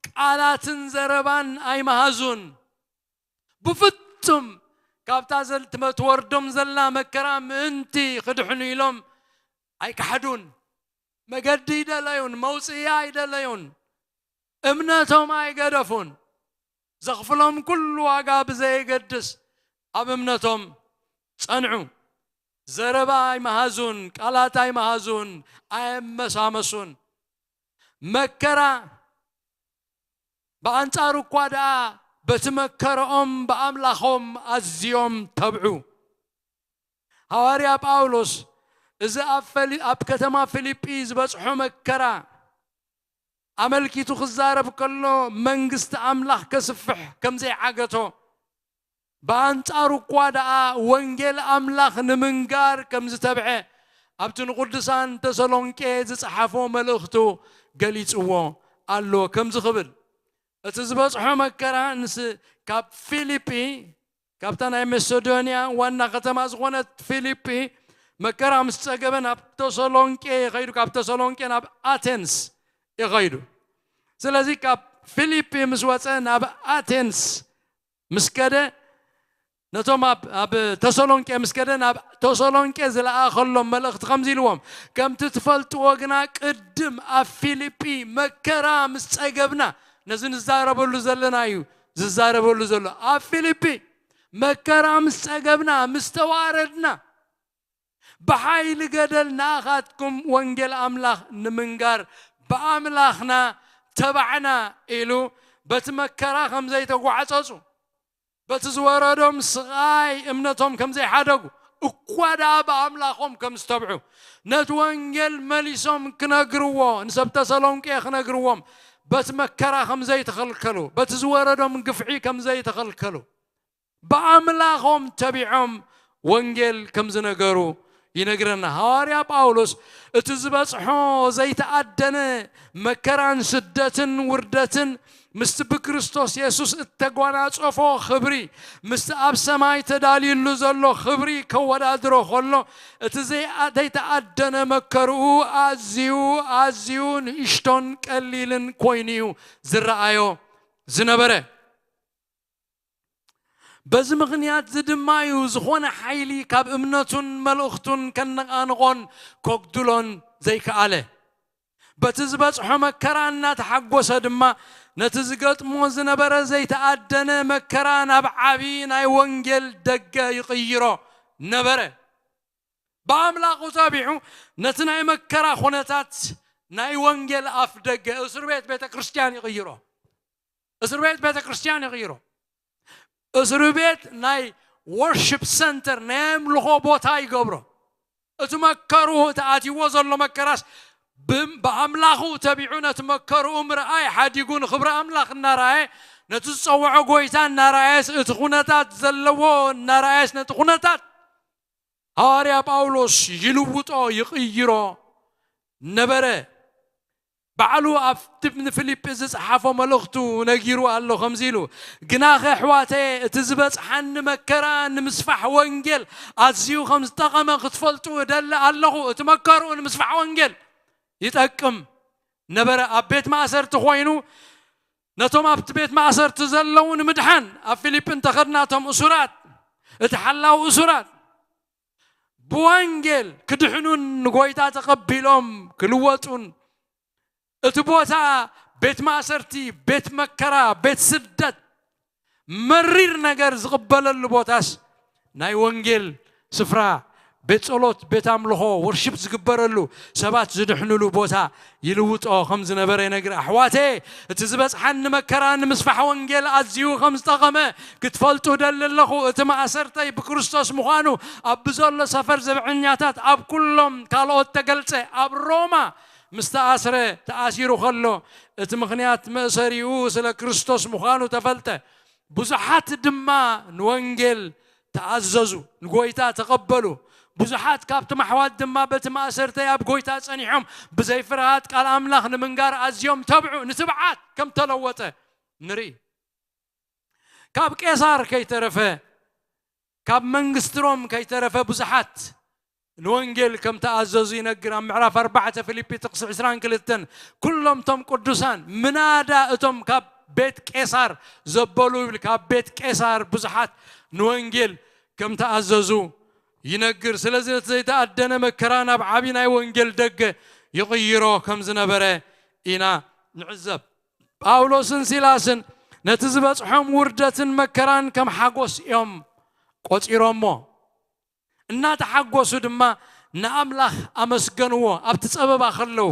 ቃላትን ዘረባን ኣይመሃዙን። ብፍጹም ካብታ ዘል-፣ ትመ-፣ ትወርዶም ዘላ መከራ ምእንቲ ክድሕኑ ኢሎም ኣይከሓዱን። መገዲ ኣይደለዩን፣ መውጽኢ ኣይደለዩን። እምነቶም ኣይገደፉን። ዘኽፍሎም ኩሉ ዋጋ ብዘየገድስ ኣብ እምነቶም ጸንዑ። ዘረባ ኣይመሃዙን፣ ቃላት ኣይመሃዙን፣ ኣየመሳመሱን። መከራ ብኣንጻሩ እኳ ደኣ በቲ መከረኦም ብኣምላኾም ኣዝዮም ተብዑ። ሃዋርያ ጳውሎስ እዚ ኣብ ፈሊ-፣ ኣብ ከተማ ፊልጲ ዝበጽሖ መከራ ኣመልኪቱ ክዛረብ ከሎ፣ መንግስቲ ኣምላኽ ከስፍሕ ከም ዘይዓገቶ፣ ብኣንጻሩ እኳ ደኣ ወንጌል ኣምላኽ ንምንጋር ከም ዝተብዐ ኣብቲ ንቕዱሳን ተሰሎንቄ ዝጸሓፎ መልእኽቱ ገሊጽዎ ኣሎ። ከምዚ ክብል፣ እቲ ዝበጽሖ መከራ ንስ-፣ ካብ ፊልጲ፣ ካብታ ናይ መሴዶንያ ዋና ከተማ ዝኾነት ፊልጲ፣ መከራ ምስ ጸገበ ናብ ተሰሎንቄ ይኸይዱ፣ ካብ ተሰሎንቄ ናብ ኣቴንስ ይኸይዱ። ስለዚ ካብ ፊልጲ ምስ ወጸ ናብ ኣቴንስ ምስ ከደ፣ ነቶም ኣብ፣ ኣብ ተሰሎንቄ ምስ ከደ፣ ናብ ተሰሎንቄ ዝለኣኸሎም መልእኽቲ ከምዚ ኢልዎም፣ "ከምቲ ትፈልጥዎ ግና፣ ቅድም ኣብ ፊልጲ መከራ ምስ ጸገብና"፣ ነዚ ንዛረበሉ ዘለና እዩ ዝዛረበሉ ዘሎ። ኣብ ፊልጲ መከራ ምስ ጸገብና፣ ምስ ተዋረድና፣ ብሓይሊ ገደል ንኣኻትኩም ወንጌል ኣምላኽ ንምንጋር ብኣምላኽና ተባዕና ኢሉ በቲ መከራ ከም ዘይተጓዕጸጹ፣ በቲ ዝወረዶም ስቓይ እምነቶም ከም ዘይሓደጉ፣ እኳ ደኣ ብኣምላኾም ከም ዝተብዑ፣ ነቲ ወንጌል መሊሶም ክነግርዎ፣ ንሰብ ተሰሎንቄ ክነግርዎም፣ በቲ መከራ ከም ዘይተኸልከሉ፣ በቲ ዝወረዶም ግፍዒ ከም ዘይተኸልከሉ፣ ብኣምላኾም ተቢዖም ወንጌል ከም ዝነገሩ ይነግረና። ሃዋርያ ጳውሎስ እቲ ዝበጽሖ ዘይተኣደነ መከራን ስደትን ውርደትን ምስቲ ብክርስቶስ የሱስ እተጓናጸፎ ክብሪ፣ ምስቲ ኣብ ሰማይ ተዳልዩሉ ዘሎ ክብሪ ከወዳድሮ ከሎ፣ እቲ ዘይኣ-፣ ዘይተኣደነ መከርኡ ኣዝዩ፣ ኣዝዩ ንእሽቶን ቀሊልን ኮይኑ እዩ ዝረኣዮ ዝነበረ። በዚ ምኽንያት እዚ ድማ እዩ ዝኾነ ሓይሊ ካብ እምነቱን መልእኽቱን ከነቓንቖን ከጉድሎን ዘይከኣለ። በቲ ዝበጽሖ መከራ እናተሓጎሰ ድማ፣ ነቲ ዝገጥሞ ዝነበረ ዘይተኣደነ መከራ ናብ ዓቢ ናይ ወንጌል ደገ ይቕይሮ ነበረ። ብኣምላኹ ተቢዑ ነቲ ናይ መከራ ኩነታት ናይ ወንጌል ኣፍ ደገ፣ እስር ቤት ቤተ ክርስቲያን ይቕይሮ። እስር ቤት ቤተ ክርስቲያን ይቕይሮ። እስር ቤት ናይ ወርሺፕ ሰንተር፣ ናይ ኣምልኾ ቦታ ይገብሮ። እቲ መከርኡ፣ እቲ ኣትይዎ ዘሎ መከራስ ብ-፣ ብኣምላኹ ተቢዑ ነቲ መከርኡ ምርኣይ ሓዲጉ፣ ንኽብሪ ኣምላኽ እናረኣየ፣ ነቲ ዝጸውዖ ጎይታ እናረኣየስ፣ እቲ ኩነታት ዘለዎ እናረኣየስ፣ ነቲ ኩነታት ሃዋርያ ጳውሎስ ይልውጦ፣ ይቕይሮ ነበረ። ባዕሉ ኣብቲ ንፊልጲ ዝጸሓፎ መልእኽቱ ነጊሩ ኣሎ ከምዚ ኢሉ፣ "ግናኸ ኣሕዋተየ፣ እቲ ዝበጽሓኒ መከራ ንምስፋሕ ወንጌል ኣዝዩ ከም ዝጠቐመ ክትፈልጡ እደሊ ኣለኹ።" እቲ መከርኡ ንምስፋሕ ወንጌል ይጠቅም ነበረ። ኣብ ቤት ማእሰርቲ ኮይኑ ነቶም ኣብቲ ቤት ማእሰርቲ ዘለዉ ንምድሓን፣ ኣብ ፊልጲ እንተኸድና እቶም እሱራት፣ እቲ ሓላው እሱራት ብወንጌል ክድሕኑን ንጎይታ ተቐቢሎም ክልወጡን፣ እቲ ቦታ ቤት ማእሰርቲ፣ ቤት መከራ፣ ቤት ስደት፣ መሪር ነገር ዝቕበለሉ ቦታስ ናይ ወንጌል ስፍራ፣ ቤት ጸሎት፣ ቤት ኣምልኾ፣ ወርሺፕ ዝግበረሉ፣ ሰባት ዝድሕኑሉ ቦታ ይልውጦ ከም ዝነበረ ይነግር። ኣሕዋተየ፣ እቲ ዝበጽሓኒ መከራ ንምስፋሕ ወንጌል ኣዝዩ ከም ዝጠቐመ ክትፈልጡ እደሊ ኣለኹ። እቲ ማእሰርተይ ብክርስቶስ ምዃኑ ኣብ ብዘሎ ሰፈር ዘብዐኛታት ኣብ ኩሎም ካልኦት ተገልጸ። ኣብ ሮማ ምስ ተኣስረ ተኣሲሩ ከሎ፣ እቲ ምኽንያት መእሰሪኡ ስለ ክርስቶስ ምዃኑ ተፈልጠ። ብዙሓት ድማ ንወንጌል ተኣዘዙ፣ ንጎይታ ተቐበሉ። ብዙሓት ካብቶም ኣሕዋት ድማ በቲ ማእሰርተይ ኣብ ጎይታ ጸኒሖም ብዘይ ፍርሃት ቃል ኣምላኽ ንምንጋር ኣዝዮም ተብዑ። ንትብዓት ከም ተለወጠ ንርኢ። ካብ ቄሳር ከይተረፈ፣ ካብ መንግስቲ ሮም ከይተረፈ ብዙሓት ንወንጌል ከም ተኣዘዙ ይነግር። ኣብ ምዕራፍ ኣርባዕተ ፊልጲ ጥቕሲ ዕስራን ክልተን፣ "ኩሎም እቶም ቅዱሳን ምናዳ እቶም ካብ ቤት ቄሳር ዘበሉ" ይብል። ካብ ቤት ቄሳር ብዙሓት ንወንጌል ከም ተኣዘዙ ይነግር። ስለዚ ነቲ ዘይተኣደነ መከራ ናብ ዓቢ ናይ ወንጌል ደገ ይቕይሮ ከም ዝነበረ ኢና ንዕዘብ። ጳውሎስን ሲላስን ነቲ ዝበጽሖም ውርደትን መከራን ከም ሓጎስ እዮም ቆጺሮሞ። እናተሓጎሱ ድማ ንኣምላኽ ኣመስገንዎ። ኣብቲ ጸበባ ከለዉ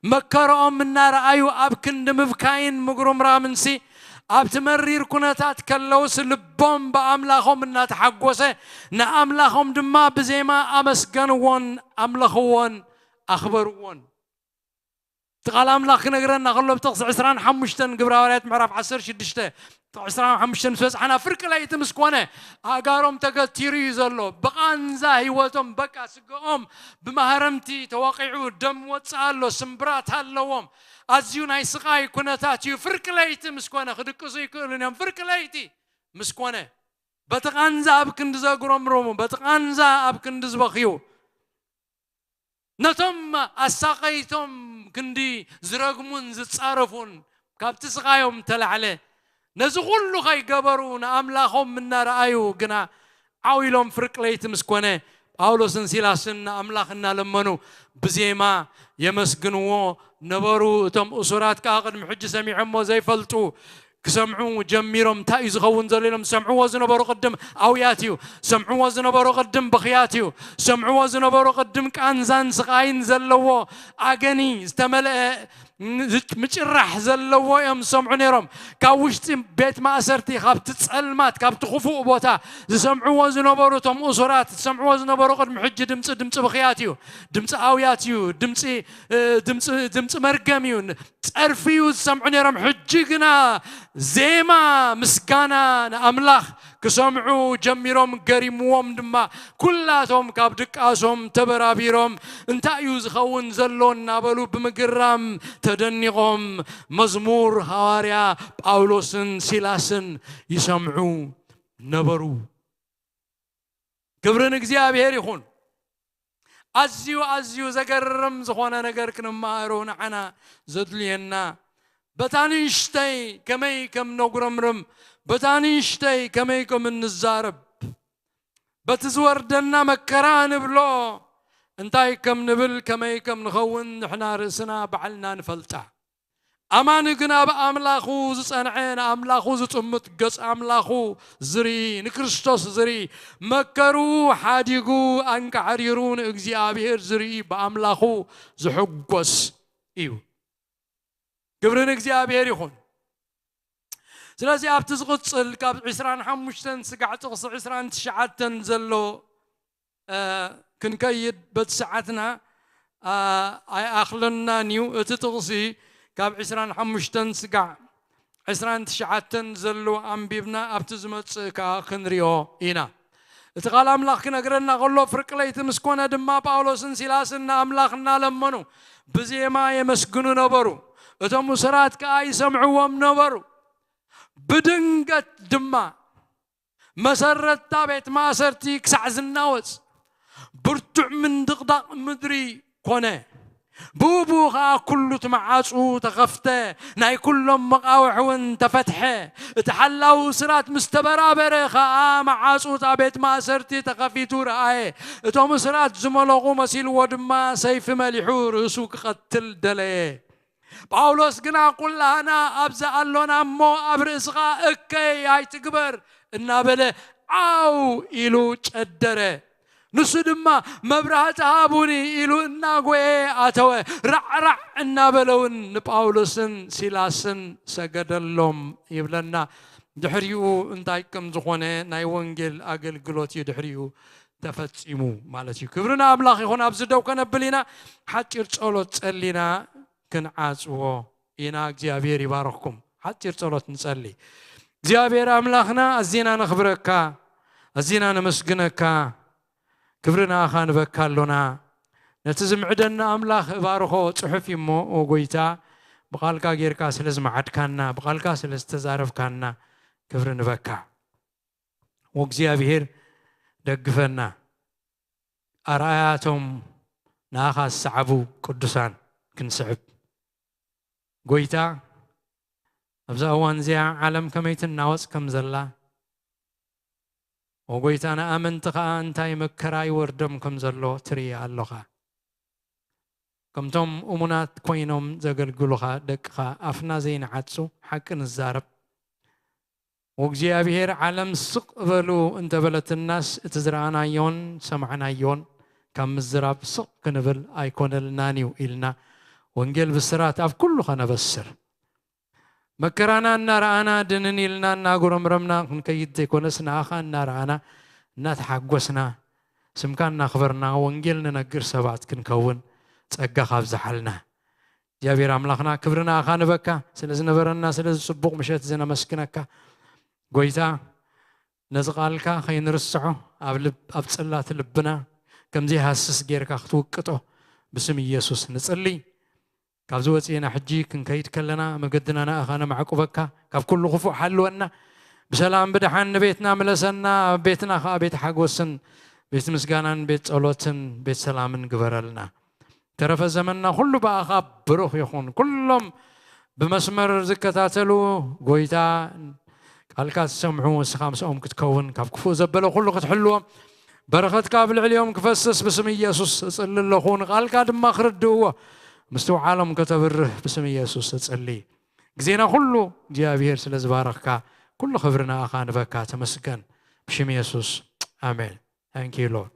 መከረኦም እናረኣዩ ኣብ ክንዲ ምብካይን ምጉርምራምንሲ ኣብቲ መሪር ኩነታት ከለውስ ልቦም ብኣምላኾም እናተሓጎሰ ንኣምላኾም ድማ ብዜማ ኣመስገንዎን ኣምለኽዎን ኣኽበርዎን። እቲ ቃል ኣምላኽ ክነግረና ከሎ ብጥቕሲ ዕስራን ሓሙሽተን ግብረ ሃዋርያት ምዕራፍ ዓሰርተ ሽዱሽተ ዕስራን ሓሙሽተን ምስ በጽሓና ፍርቂ ለይቲ ምስ ኮነ ኣእጋሮም ተገቲሩ እዩ ዘሎ። ብቓንዛ ህይወቶም በቃ ስገኦም ብማህረምቲ ተወቒዑ ደም ወጽእ ኣሎ፣ ስምብራት ኣለዎም። ኣዝዩ ናይ ስቓይ ኩነታት እዩ። ፍርቂ ለይቲ ምስ ኮነ ክድቅሱ ይክእሉን እዮም። ፍርቂ ለይቲ ምስ ኮነ በቲ ቓንዛ ኣብ ክንዲ ዘጉረምረሙ፣ በቲ ቓንዛ ኣብ ክንዲ ዝበኽዩ ነቶም ኣሳቐይቶም ክንዲ ዝረግሙን ዝጻረፉን ካብቲ ስቓዮም ተላዕለ። ነዚ ኩሉ ከይገበሩ ንኣምላኾም እናረኣዩ ግና ዓው ኢሎም ፍርቂ ለይቲ ምስ ኮነ ጳውሎስን ሲላስን ንኣምላኽ እናለመኑ ብዜማ የመስግንዎ ነበሩ። እቶም እሱራት ከኣ ቅድሚ ሕጂ ሰሚዖሞ ዘይፈልጡ ክሰምዑ ጀሚሮም። እንታይ እዩ ዝኸውን ዘሎ ኢሎም ዝሰምዕዎ ዝነበሩ ቅድም ኣውያት እዩ። ዝሰምዕዎ ዝነበሩ ቅድም ብኽያት እዩ። ዝሰምዕዎ ዝነበሩ ቅድም ቃንዛን ስቓይን ዘለዎ ኣገኒ ዝተመልአ ምጭራሕ ዘለዎ እዮም ዝሰምዑ ነይሮም። ካብ ውሽጢ ቤት ማእሰርቲ፣ ካብቲ ጸልማት፣ ካብቲ ክፉእ ቦታ ዝሰምዕዎ ዝነበሩ እቶም እሱራት ዝሰምዕዎ ዝነበሩ ቅድሚ ሕጂ ድምፂ፣ ድምፂ ብኽያት እዩ። ድምፂ ኣውያት እዩ። ድምፂ፣ እ፣ ድምፂ፣ ድምፂ መርገም እዩ። ጸርፊ እዩ ዝሰምዑ ነይሮም። ሕጂ ግና ዜማ ምስጋና ንኣምላኽ ክሰምዑ ጀሚሮም። ገሪምዎም ድማ ኩላቶም ካብ ድቃሶም ተበራቢሮም፣ "እንታይ እዩ ዝኸውን ዘሎ?" እናበሉ ብምግራም ተደኒቖም መዝሙር ሃዋርያ ጳውሎስን ሲላስን ይሰምዑ ነበሩ። ክብሪ ንእግዚኣብሔር ይኹን። ኣዝዩ፣ ኣዝዩ ዘገርም ዝኾነ ነገር ክንመሃሮ ንዓና ዘድልየና፣ በታ ንእሽተይ ከመይ ከም ነጉረምርም፣ በታ ንእሽተይ ከመይ ከም እንዛረብ፣ በቲ ዝወርደና መከራ ንብሎ እንታይ ከም ንብል፣ ከመይ ከም ንኸውን ንሕና ርእስና ባዕልና ንፈልጣ። ኣማኒ ግን ኣብ ኣምላኹ ዝጸንዐ፣ ንኣምላኹ ዝጥምት፣ ገጽ ኣምላኹ ዝርኢ፣ ንክርስቶስ ዝርኢ፣ መከርኡ ሓዲጉ ኣንቃዕሪሩ ንእግዚኣብሔር ዝርኢ፣ ብኣምላኹ ዝሕጎስ እዩ። ክብሪ ንእግዚኣብሔር ይኹን። ስለዚ ኣብቲ ዝቕጽል ካብ ዕስራን ሓሙሽተን ስጋዕ ጥቕሲ ዕስራን ትሽዓተን ዘሎ እ፣ ክንከይድ በቲ ሰዓትና፣ እ፣ ኣይኣኽለናን እዩ። እቲ ጥቕሲ ካብ ዕስራን ሓሙሽተን ስጋዕ ዕስራን ትሽዓተን ዘሎ ኣንቢብና ኣብቲ ዝመጽእ ከኣ ክንሪኦ ኢና። እቲ ቃል ኣምላኽ ክነግረና ከሎ፣ ፍርቂ ለይቲ ምስ ኮነ ድማ፣ ጳውሎስን ሲላስን ንኣምላኽ እናለመኑ ብዜማ የመስግኑ ነበሩ። እቶም እሱራት ከኣ ይሰምዕዎም ነበሩ። ብድንገት ድማ መሰረትታ ቤት ማእሰርቲ ክሳዕ ዝናወጽ ብርቱዕ ምንድቕዳቕ ምድሪ ኮነ። ብኡ ከኣ ኩሉ እቲ መዓጹ ተኸፍተ፣ ናይ ኩሎም መቓውሕ እውን ተፈትሐ። እቲ ሓላዊ እሱራት ምስ ተበራበረ ከኣ፣ መዓጹ እታ ቤት ማእሰርቲ ተኸፊቱ ረኣየ። እቶም እሱራት ዝመለቑ መሲልዎ ድማ፣ ሰይፊ መሊሑ ርእሱ ክቐትል ደለየ። ጳውሎስ ግና፣ "ኩላህና ኣብዚ ኣሎና እሞ፣ ኣብ ርእስኻ እከይ ኣይትግበር" እናበለ፣ ዓው ኢሉ ጨደረ። ንሱ ድማ፣ "መብራህቲ ሃቡኒ" ኢሉ እናጎየ ኣተወ። ራዕራዕ እናበለ እውን ንጳውሎስን ሲላስን ሰገደሎም ይብለና። ድሕሪኡ እንታይ ከም ዝኾነ፣ ናይ ወንጌል ኣገልግሎት እዩ ድሕሪኡ ተፈጺሙ ማለት እዩ። ክብሪ ንኣምላኽ ይኹን። ኣብዚ ደው ከነብል ኢና። ሓጺር ጸሎት ጸሊና ክንዓጽዎ ኢና። እግዚኣብሔር ይባርኽኩም። ሓጺር ጸሎት ንጸሊ። እግዚኣብሔር ኣምላኽና፣ ኣዚና ነኽብረካ፣ ኣዚና ነመስግነካ። ክብሪ ንኣኻ ንበካ ኣሎና። ነቲ ዝምዕደና ኣምላኽ እባርኾ። ጽሑፍ እዩ እሞ፣ ኦ ጎይታ፣ ብቓልካ ጌርካ ስለ ዝመዓድካና፣ ብቓልካ ስለ ዝተዛረብካና፣ ክብሪ ንበካ። ወእግዚኣብሔር ደግፈና። ኣርኣያቶም ንኣኻ ዝሰዓቡ ቅዱሳን ክንስዕብ። ጎይታ፣ ኣብዛ እዋን እዚኣ ዓለም ከመይ ትናወጽ ከም ዘላ፣ ኦ ጎይታ፣ ንኣመንቲ ኸኣ እንታይ መከራ ይወርዶም ከም ዘሎ ትርኢ ኣሎኻ። ከምቶም እሙናት ኮይኖም ዘገልግሉኻ ደቅኻ፣ ኣፍና ዘይንዓጹ፣ ሓቂ ንዛረብ። ወእግዚኣብሔር፣ ዓለም ስቕ በሉ እንተበለትናስ፣ እቲ ዝረኣናዮን ሰማዕናዮን ካብ ምዝራብ ስቕ ክንብል ኣይኮነልናን እዩ ኢልና፣ ወንጌል ብስራት ኣብ ኩሉ ኸነበስር፣ መከራና እናረኣና፣ ድንን ኢልና እናጉረምረምና ክንከይድ ዘይኮነስ፣ ንኣኻ እናረኣና፣ እናተሓጎስና፣ ስምካ እናኽበርና፣ ወንጌል ንነግር ሰባት ክንከውን ጸጋ ካብዝሓልና። እግዚኣብሔር ኣምላኽና፣ ክብሪ ንኣኻ ንበካ። ስለ ዝነበረና፣ ስለዚ ጽቡቕ ምሸት እዚ ነመስግነካ። ጎይታ፣ ነዚ ቃልካ ከይንርስዖ፣ ኣብ ልብ-፣ ኣብ ጽላት ልብና ከም ዘይሃስስ ጌርካ ክትውቅጦ ብስም ኢየሱስ ንጽሊ። ካብዚ ወጺእና ሕጂ ክንከይድ ከለና፣ መገድና ንኣኻ ነማዕቁበካ። ካብ ኩሉ ክፉእ ሓልወና። ብሰላም ብደሓን ንቤትና ምለሰና። ኣብ ቤትና ኸኣ ቤት ሓጎስን ቤት ምስጋናን ቤት ጸሎትን ቤት ሰላምን ግበረልና። ተረፈ ዘመንና ኩሉ ብኣኻ ብሩኽ ይኹን። ኩሎም ብመስመር ዝከታተሉ፣ ጎይታ፣ ቃልካ ዝሰምዑ፣ ንስኻ ምስኦም ክትከውን፣ ካብ ክፉእ ዘበለ ኩሉ ክትሕልዎም፣ በረኸትካ ኣብ ልዕሊኦም ክፈስስ ብስም ኢየሱስ እጽሊ ኣለኹ። ንቃልካ ድማ ክርድእዎ፣ ምስትውዓሎም ከተብርህ ብስም ኢየሱስ እጽሊ። ግዜና ኩሉ እግዚኣብሔር ስለ ዝባረኽካ፣ ኩሉ ክብሪ ንኣኻ ንበካ። ተመስገን። ብሽም ኢየሱስ፣ ኣሜን። Thank you, Lord።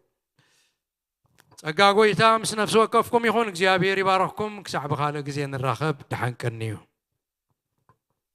ጸጋ ጎይታ ምስ ነፍሲ ወከፍኩም ይኹን። እግዚኣብሔር ይባረኽኩም። ክሳዕ ብኻልእ ግዜ ንራኸብ። ደሓን ቀንዩ።